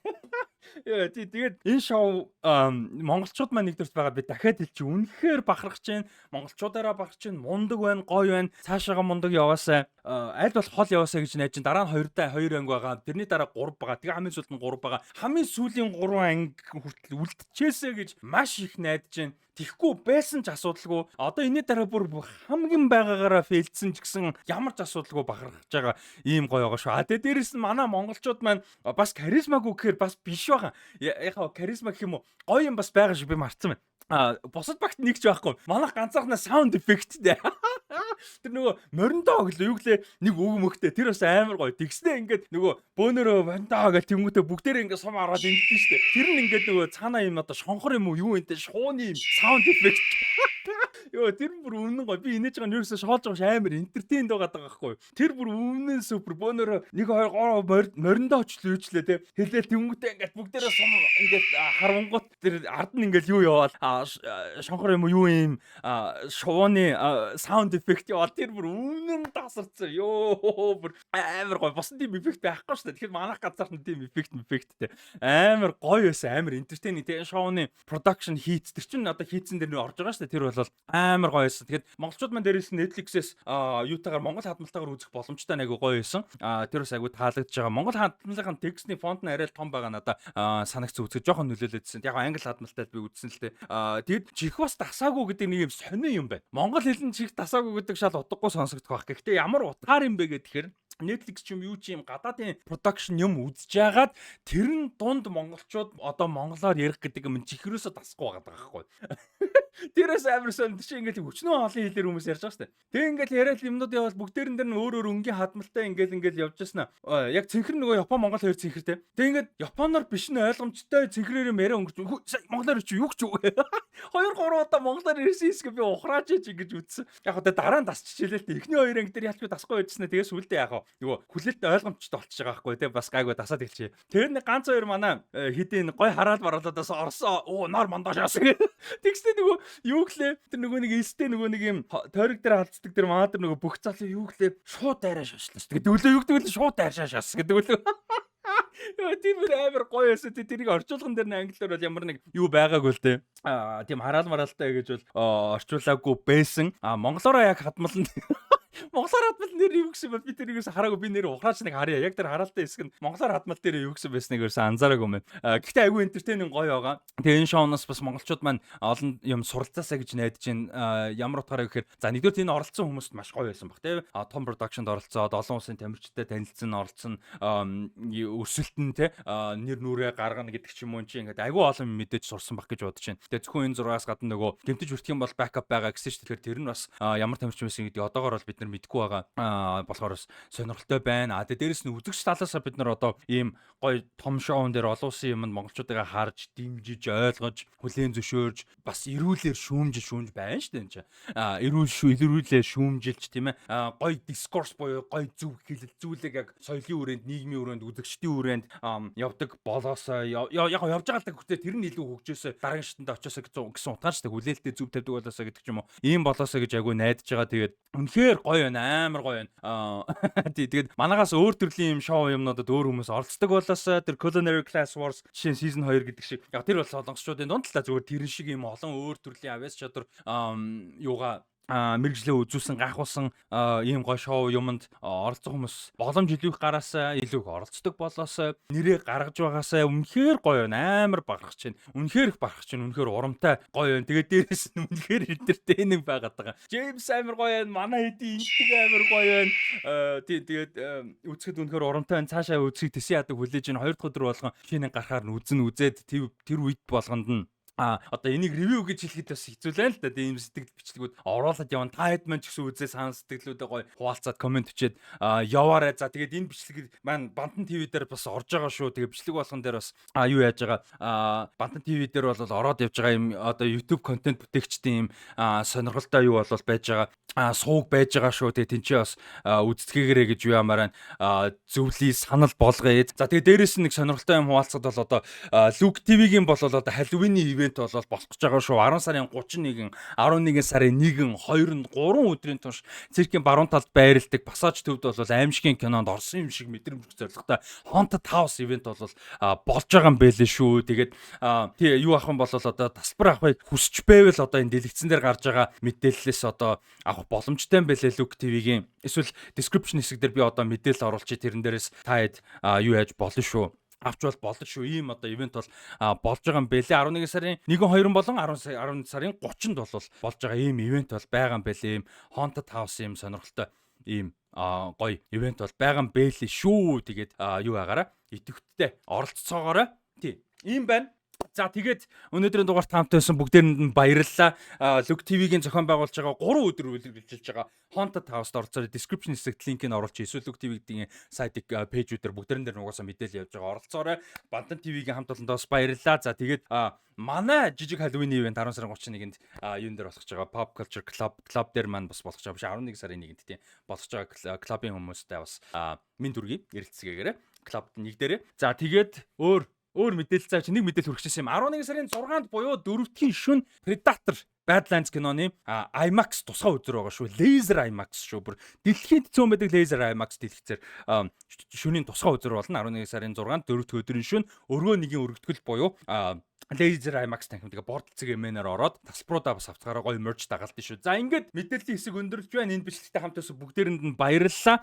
Яа тий, тэгээд энэ шоу монголчууд маань нэгдүгээрт байгаа, би дахиад хэлчих, үнэхээр бахархаж байна. Монголчуудаараа бахарч байна. Мундаг байна, гоё байна. Цаашаага мундаг яваасай. Аль болох хол яваасай гэж найж. Дараа нь хоёр даа хоёр анги байгаа. Тэрний дараа 3 байгаа. Тэгээ хамгийн сүүлд нь 3 байгаа. Хамгийн сүүлийн 3 анги хүртэл үлдчихээсэй гэж маш их найдаж байна. Тэхгүй байсан ч асуудалгүй. Одоо энэний дараа бүр хамгийн байгаагаараа fail дсэн ч гэсэн ямар ч асуудалгүй бахархаж байгаа ийм гоё байгаа шүү. А тэгээ дээрэс нь манай монголчууд маань бас харизмагүй гэхээр бас биш байгаа. Яг харизма гэх юм уу? Гоё юм бас байгаа шүү, би мартсан байна. А бусад багт нэг ч байхгүй. Манайх ганцаархнаа sound effect тэй. Тэр нөгөө мориндоо гэлээ юу гэлээ нэг үг мөхтэй. Тэр бас амар гоё. Тэгснээ ингээд нөгөө бөөнөрөө мориндоо гэл тэнгүүтээ бүгдээрээ ингээд сум ороод ингэдэж штэ. Тэр нь ингээд нөгөө цаанаа юм одоо шонхор юм уу юу энэ шууны юм sound effect. Йоо, тэр бүр үнэн гоё. Би инээж байгаа нь ерөөсөө шоолж байгаа ш, амар entertain байгаа даа байхгүй. Тэр бүр үнэн супер. Бөөнөрөө 1 2 3 мориндоо очлоо юучлээ те. Хэлээл тэнгүүтээ ингээд бүгдээрээ сум ингээд харвангуут тэр ард нь ингээд юу яваал шонхор юм уу юу юм шувууны sound effect яваал, тэр бүр үнэн тасарсан. Йоо, бүр амар гоё. Босон тийм эффект байхгүй шүү дээ. Тэгэхээр манайх ганцаархан тийм эффект эффекттэй. Амар гоё байсан. Амар entertaining. Тэгээ шоуны production хийц тэр чинь одоо хийцэн дээр нэг орж байгаа шүү дээ. Тэр бол амар гоё байсан. Тэгэхээр монголчууд маань дээрээс нь Netflix-ээс юутайгаар Монгол хадмалтайгаар үзэх боломжтой айгу гоё байсан. Тэр бас айгу таалагдж байгаа. Монгол хадмалын текстний фонт нь арай л том байгаа, надаа санагц үзэх жоохон нөлөөлөдсөн. Яг англи хадмалтай би үзсэн л дээ. Тэгэд чих бас дасаагүй гэдэг нэг юм сонин юм байна. Монгол хэл нь чих дасаагүй гэдэг шал утгагүй сонсогдох байх. Гэхдээ ямар утгаар юм бэ гэхээр Netflix ч юм юу ч юм гадаадын production юм үзэж байгаад тэр нь дунд монголчууд одоо монголоор ярих гэдэг юм чихрөөсөө дасахгүй байгаа байхгүй. Тэрээс амар сон чи ингээл өчнөө олон хэлээр хүмүүс ярьж байгаа шүү дээ. Тэг ингээл яриад юмнууд явбал бүгдээрэн дээр нь өөр өөр өнгийн хадмалтай ингээл ингээл явж яснаа. Яг цэнхэр нөгөө Япон, Монгол хоёр цэнхэртэй. Тэг ингээд Японоор биш нь ойлгомжтой цэнхрээр юм яриа өнгөрч, монголоор чи юу гэж юу. Хоёр гурван удаа монголоор ярьсан хэсэг би ухрааж иж ингэж үзсэн. Яг одоо дараа нь дасчихлээ л дээ. Эхний хоёр анги дээр ялчгүй дасахгүй байжснаа. Тэгээ сүулдэ яг нөгөө хүлээлттэй ойлгомжтой болчихж байгаа байхгүй те, бас гайгүй дасаад эхэлчихэ. Тэр нэг ганц хоёр манай хэдийн гой хараал бараалуудаас орсон. Оо, нар мандашаас. Тэгснэ нөгөө юу гэлээ, тэр нөгөө нэг элстэй нөгөө нэг юм тойрог дээр алдцдаг тэр маа тэр нөгөө бүх залуу юу гэлээ, шууд дайраа шашлаа шүү. Тэгээд өглөө юу гэдэг вэ, шууд дайршаа шас гэдэг үлээ. Яа, тэр бүр амар гоё байсан. Тэрийг орчуулган дээр нь англиар бол ямар нэг юу байгаагүй л дээ. Тийм хараал мараалтай гэж бол орчуулаагүй байсан. Монголоороо яг хадмал нь, монголоор хадмал нэр юу гэсэн бол би тэрийгээс хараагүй, би нэр ухраач нэг харъя. Яг тэр хараалтай хэсэг нь монголоор хадмал дээр юу гэсэн байсныг ерөөсөн анзаараагүй юм байна. Гэхдээ айгүй entertaining гоё байгаа. Тэгээ энэ шоуноос бас монголчууд маань олон юм суралцаасаа гэж найдаж байна. Ямар утгаараа гэхээр, за, нэгдүгээр энэ оролцсон хүмүүст маш гоё байсан баг тий. Том production-д оролцоод олон улсын тамирчтай танилцсан, оролцсон, өрсөлдөн тий, нэр нүрээ гаргана гэдэг ч юм уу чи ингээд айгүй олон мэдээж сурсан баг гэж бодож байна. Тэгээ зөвхөн энэ зургаас гадна нөгөө гэмтэж хүртэх юм бол backup байгаа гэсэн чинь, тэгэхээр тэр нь бас ямар тамирчин байсан гэдгийг одоогор бол бид нар мэдэхгүй байгаа болохоор бас сонирхолтой байна. Тэгээ дээрэс нь үзэгч талаасаа бид нар одоо ийм гоё том шоун дээр олон улсын юмд монголчуудыгаа харж, дэмжиж, ойлгож, хүлээн зөвшөөрж, бас эрүүлэр шүүмжил шүүмж байна шүү дээ энэ чинь. Эрүүлээр шүүмжилж тийм ээ. Гоё discourse буюу гоё зөв хэлэл зүйлийг яг соёлын хүрээнд, нийгмийн хүрээнд, үзэгчдийн хүрээнд явдаг болоосоо, яг явж байгаа л да, гэхдээ тэр нь илүү хөгжөөсөө, дараагийн шатанд очиосоо гэсэн утгаар шүү дээ. Хүлээлтээ зөв тавьдаг болоосоо гэдэг ч юм уу. Ийм болоосоо гэж айгүй найдаж байгаа. Тэгээд үнэхээр гоё байна. Амар гоё байна. Тий, тэгээд манагаас өөр төрлийн юм шоу юмнуудад өөр хүмүүс оролцдог болоосоо, тэр Culinary Class Wars жишээ нь season 2 гэдэг шиг. Яг тэр бол солонгосчуудын дунд л та зүгээр тэрэн шиг юм олон өөр төрлийн авьяас чадвар юугаа мэргэжлээ үзүүлсэн, гайхуулсан ийм гоё шоу юмд оролцох хүмүүс боломж илүү их гараасаа, илүү их оролцдог болоосоо, нэрээ гаргаж байгаасаа. Үнэхээр гоё байна. Амар бахархаж байна. Үнэхээр их бахархаж байна. Үнэхээр урамтай гоё байна. Тэгээд дээрэс нь үнэхээр entertaining байгаад байгаа. Джеймс амар гоё байна. Манай хэдийн индэг амар гоё байна. Тий, тэгээд үзэхэд үнэхээр урамтай байна. Цаашаа үзхийг тэсэн яадаг хүлээж байна. Хоёр дахь өдөр болгон шинэ гарахаар нь үзэн үзээд тэр үед болгонд нь одоо энийг review гэж хэлэхэд бас хэцүү л л да. Тийм сэтгэл бичлэгүүд оруулаад явна. Та хэд маань ч гэсэн үзээ санал сэтгэлүүдээ гоё хуваалцаад comment бичээд яваарай. За, тэгээд энэ бичлэг маань Бантан ТV дээр бас орж байгаа шүү. Тэгээд бичлэг болгон дээр бас юу яаж байгаа, Бантан ТV дээр бол ороод явж байгаа юм одоо YouTube контент бүтээгчдийн юм сонирхолтой юу бол байж байгаа, сууг байж байгаа шүү. Тэгээ тэнцээ бас үздэхгээрээ гэж юу ямаар байна, зөвлөе, санал болгоё. За, тэгээ дээрэс нь нэг сонирхолтой юм хуваалцахад бол одоо Look TV-гийн бол одоо Halloween event бол болох гэж байгаа шүү. 10 сарын 31, 11 сарын 1, 2, 3 өдрийн турш циркийн баруун талд байрладаг Пассаж төвд бол аймшгийн кинонд орсон юм шиг мэдрэмж зорилготой Haunted House event бол болж байгаа юм байлээ шүү. Тэгээд тий, юу авах юм бол одоо тасалбар авахыг хүсч байвал одоо энэ дэлгэцэн дээр гарч байгаа мэдээллээс одоо авах боломжтой юм байлээ Look TV-гийн. Эсвэл description хэсэг дээр би одоо мэдээлэл оруулчих, тэрэн дээрээс та хэд юу яаж болно шүү, авч бол болно шүү. Ийм одоо event бол болж байгаа юм бэлээ. 11 сарын 1, 2 болон 10 11 сарын 30-нд бол болж байгаа ийм event бол байгаа юм бэлээ. Ийм Haunted House ийм сонирхолтой ийм гоё event бол байгаа юм бэлээ шүү. Тэгээд юу агаараа идэвхтэй оролцоогоорой. Тий. Ийм байна. За, тэгээд өнөөдрийн дугаарт хамт байсан бүгдээрэнд нь баярлалаа. Look TV-гийн зохион байгуулж байгаа 3 өдөр үргэлжилж байгаа Haunted House-д оролцоорой. Description хэсэгт линкийг оруулчих. Эсвэл Look TV-гийн сайтыг page үүдээр бүгдээрэн дээр нугасаа мэдээлэл явж байгаа. Оролцоорой. Бантан TV-гийн хамт олондоо бас баярлалаа. За, тэгээд манай жижиг Halloween event 10 сарын 31-нд юун дээр болох гэж байгаа, Pop Culture Club Club дээр маань бас болох гэж байгаа. Биш, 11 сарын 1-нд тийм болох гэж байгаа клубын хүмүүстэй бас минь дүргийн эрэлцгээгээрэй. Клуб нэг дээрээ. За, тэгээд өөр өөр мэдээлэл цаа чи нэг мэдээлэл хүргэжсэн юм. 11 сарын 6-нд буюу дөрөвдгийн шөнө Predator Badlands киноны IMAX тусгай үзэр байгаа шүү. Laser IMAX шүү. Бүр дэлхийн цөөн байдаг laser IMAX дэлгэцээр шөнийн тусгай үзэр болно. 11 сарын 6-нд, дөрөвдүг өдрийн шөнө өргөө нэгийн өргөтгөл буюу Laser IMAX танхим, тэгээ бордолцог эмэнээр ороод тасалбаруудаа бас авцгаараа гоё merch дагалдсан шүү. За, ингээд мэдээллийн хэсэг өндөрлөж байна. Энэ бичлэгтэй хамт байсан бүгдээрэнд нь баярлалаа.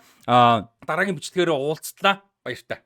Дараагийн бичлэгээрээ уулзтлаа. Баяртай.